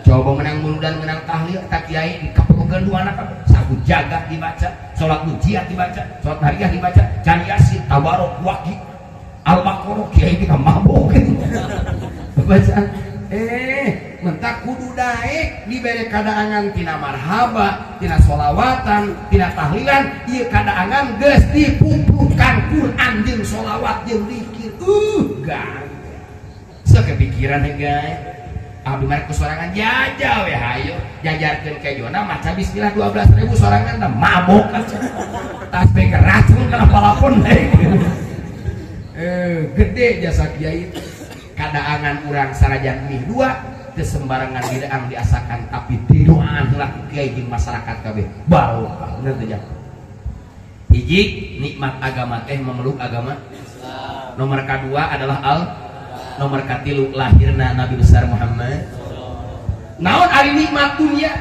Coba menang muludan menang tahlil tak kiai dikeprokeun dua anak saku jaga dibaca, salat mujiat dibaca, salat hariah dibaca, can Yasin, Tabarok, Waqi, Al-Baqarah kiai teh mabok. Bacaan mentak kudu daek dibere kadaangan tina marhaba, tina solawatan, tina tahlilan, ieu kadaangan geus dipuprukan Quran jeung solawat jeung zikir. Gang. Sakepikiran guys. Abdi mah sorangan jajal we hayo, jajarkeun kejona maca bismillah 12.000 sorangan teh mabok tas teh racun kana palapon deui. Gede jasa kiai. Kadaangan urang sarajan mih 2 teu sembarangan didaang diasakan tapi didoaan heula ku kiai jeung masyarakat kabeh. Barokah bener teh. Hiji nikmat agama teh memeluk agama Islam. Nomor kedua adalah al nomor katilu lahirna Nabi besar Muhammad. Naon ari nikmat dunia?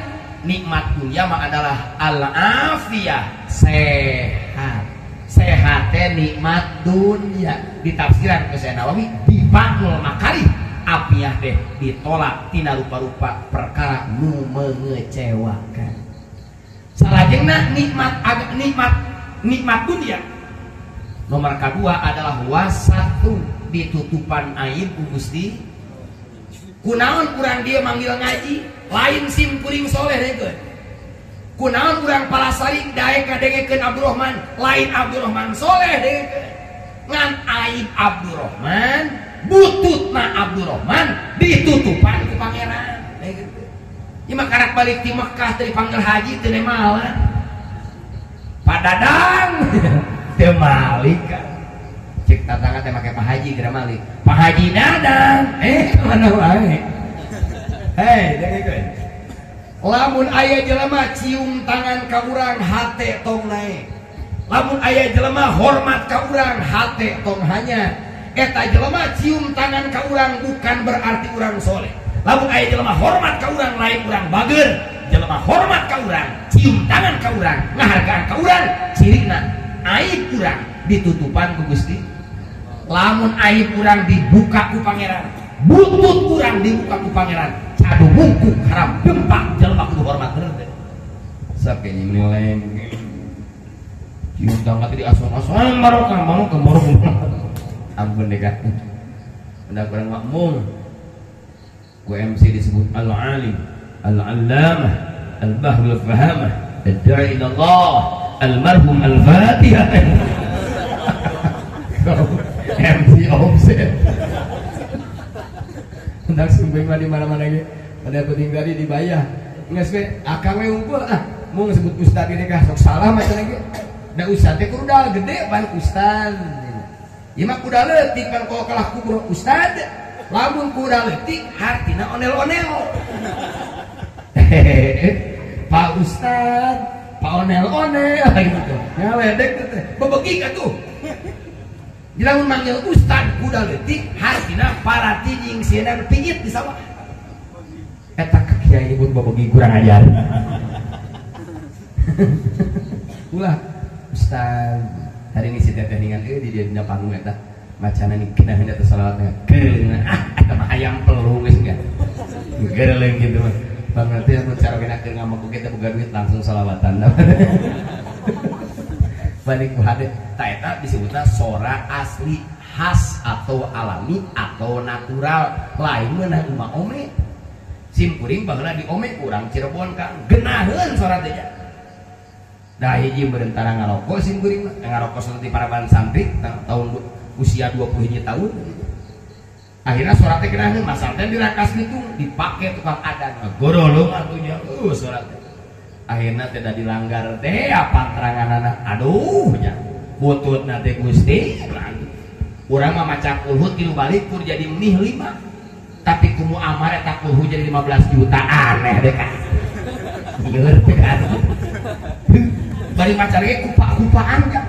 Nikmat dunia mah adalah al-afiyah, sehat. Sehat teh nikmat dunia. Ditafsiran ke Syekh Nawawi dipanggul makari afiyah teh ditolak tina rupa-rupa perkara nu mengecewakan. Salajengna nikmat nikmat dunia. Nomor kedua adalah wasatu, ditutupan aib ku Gusti. Kunaon urang dia manggil ngaji lain sim kuring soleh deui. Kunaon urang Palasari daek ngadengekeun Abdurrahman lain Abdurrahman soleh deui. Ngan aib Abdurrahman, bututna Abdurrahman ditutupan ku pangeran. Ieu mah karak balik ti Mekah teu dipanggil haji teu nemalan. Padadang teu malik. Cek tatangga teh make Pak Haji geura malik. Pak Haji Dadang, mana wae. Hei, dengekeun. Lamun aya jelema cium tangan ka urang hate tong naek. Lamun aya jelema hormat ka urang hate tong hanya. Eta jelema cium tangan ka urang bukan berarti urang soleh. Lamun aya jelema hormat ka urang lain urang bager. Jelema hormat ka urang, cium tangan ka urang, ngahargaan ka urang, cirina aib urang ditutupan ku Gusti. Lamun aib urang dibuka ku pangeran, butut urang dibuka ku pangeran, cadu bungkuk haram dempak jelema kudu hormat bener teh. Sok menilai cium tangan teh diasong-asong barokah barokah barokah. Ampun deh kan. Benda kurang makmum. Ku MC disebut al-alim, al-allamah, al-bahrul fahamah, ad-da'i ila Allah, al-marhum al-fatihah. MC offset. Hendak sumping mah di mana-mana ge. Pada penting tadi dibayar. Geus we akang we unggul ah mau sebut ustad ini kah sok salah macam lagi. Da ustad teh kudu gede pan ustad. Ieu mah kuda leutik pan kalau kalah kubro ustad. Lamun kuda leutik hartina onel-onel. Pak Ustad, Pak onel-onel gitu. Ngaledek teh. Bebegik atuh. Lamun manggil ustad kuda leutik hartina para tijing sieuna pijit di sawah. Eta ka kiai nyebut bebegi kurang ajar. Ulah ustad hari ini si teteh ningan di dia dina panggung eta macana ni kena eta salawatna geurleung ah eta mah hayang pelung geus enggak geurleung gitu mah pangerti anu cara kena keur ngamuk kita boga duit langsung salawatan balik ku hade ta eta disebutna sora asli khas atau alami atau natural lain meunang imah ome sim kuring baheula di ome urang Cirebon kang genaheun sora teh. Dah hiji berentara ngarokok sim kuring mah ngarokok seperti paraban santri tahun usia 20 tahun gitu. Akhirnya surat teh genaheun masal teh dirakas gitu dipake tukang adan ngagorolong atunya surat teh. Akhirna teh da dilanggar teh apa teranganana aduh nya bututna teh Gusti urang mah maca kulhut tilu balik kur jadi mih 5 tapi kumu amar eta kulhu jadi 15 juta aneh deh kan lieur teh kan. Bari maca ge kupa-kupaan kan.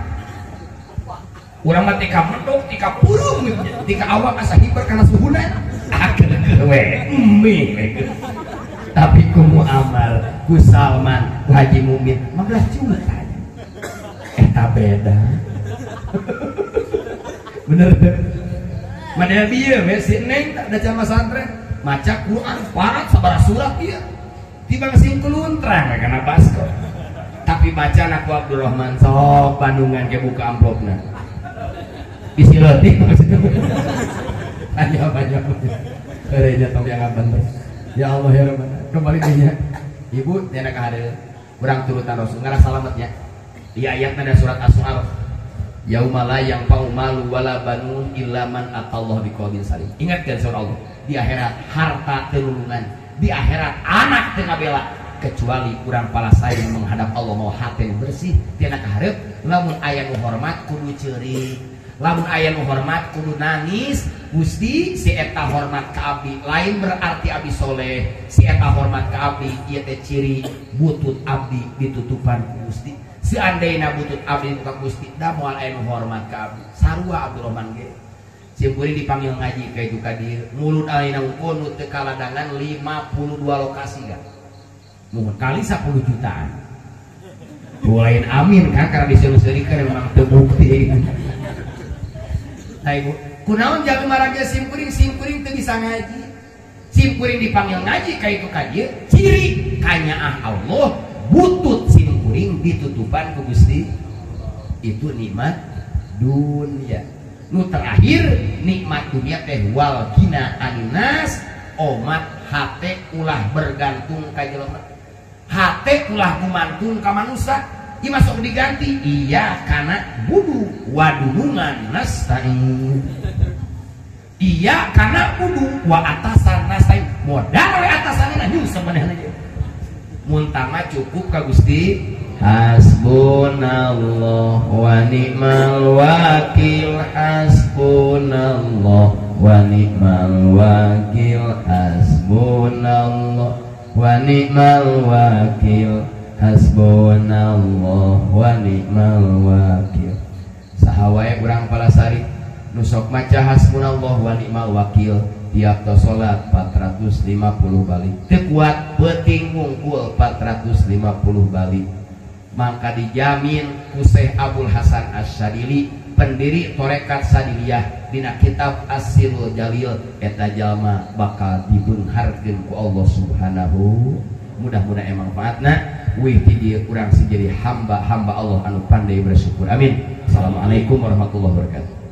Urang mah tika mendok, tika purung gitu. Tika awak asa hiber kana suhuna. Ah keuneuh we, mih we. Tapi kumu amal, ku Salman, ku Haji Mumin 15 juta. Eta beda. Bener teh. Madaya bieu we si Neng da jama santren maca Quran parat sabaraha surat ieu. Tibang sing kuluntrang we kana basko. Tapi baca aku Abdurrahman sok Bandungan ke buka amplopna isi leutik maksudnya banyak banyak eueuh tong yang bener ya Allah ya Rabbana kembali dinya ibu nya ka hadeul urang turutan Rasul ngarah salametnya di ayatna da surat Asy-Syu'ara yauma la yanfa'u malu wala banun illa man atallahu biqalbin salim. Ingatkeun surah Allah di akhirat harta teu nulungan, di akhirat anak teu ngabela kecuali kurang palasain menghadap Allah mau hati bersih tiana kaharep. Lamun aya nu hormat kudu ceurik, lamun aya nu hormat kudu nangis. Gusti si eta hormat ka abdi lain berarti abdi soleh, si eta hormat ka abdi ieu teh ciri butut abdi ditutupan ku Gusti. Seandaina butut abdi dibuka Gusti da moal aya nu hormat ka abdi. Sarua Abdurrahman ge simkuring dipanggil ngaji ka itu ka dieu mulud ayeuna unggul nu teu kaladangan 52 lokasi kan. Mun kali 10 jutaan. Lain amin kan karena diseuri-seurikeun memang teu bukti. Nah ibu, kunaon jalmi marage simkuring, simkuring teu bisa ngaji. Simkuring dipanggil ngaji ka itu ka dieu, ciri kanyaah Allah butut simkuring ditutupan ku Gusti. Itu nikmat dunia. Nu terakhir nikmat dunia teh wal gina aninas omat hate ulah bergantung ka jelema. Hate ulah gumantung ka manusia. Ieu masuk diganti iya kana budu wadunungan nasta'in. Iya kana budu wa atasan nasta'in. Modal we atasanna nyungsep manehna ge. Mun tama cukup ka Gusti. Hasbunallah wa ni'mal wakil, hasbunallah wa ni'mal wakil, hasbunallah wa ni'mal wakil, hasbunallah wa ni'mal wakil. Saha wae urang Palasari nu sok maca hasbunallah wa ni'mal wakil tiap tos salat 450 balik. Teu kuat peuting wungkul 450 balik. Maka dijamin ku Syekh Abul Hasan Asy-Syadili pendiri Tarekat Sadiliyah dina kitab As-Sirrul Jalil eta jalma bakal dibeungharkeun ku Allah Subhanahu. Mudah-mudahan emang manfaatna wih ti dieu urang sing jadi hamba-hamba Allah anu pandai bersyukur. Amin. Assalamualaikum warahmatullahi wabarakatuh.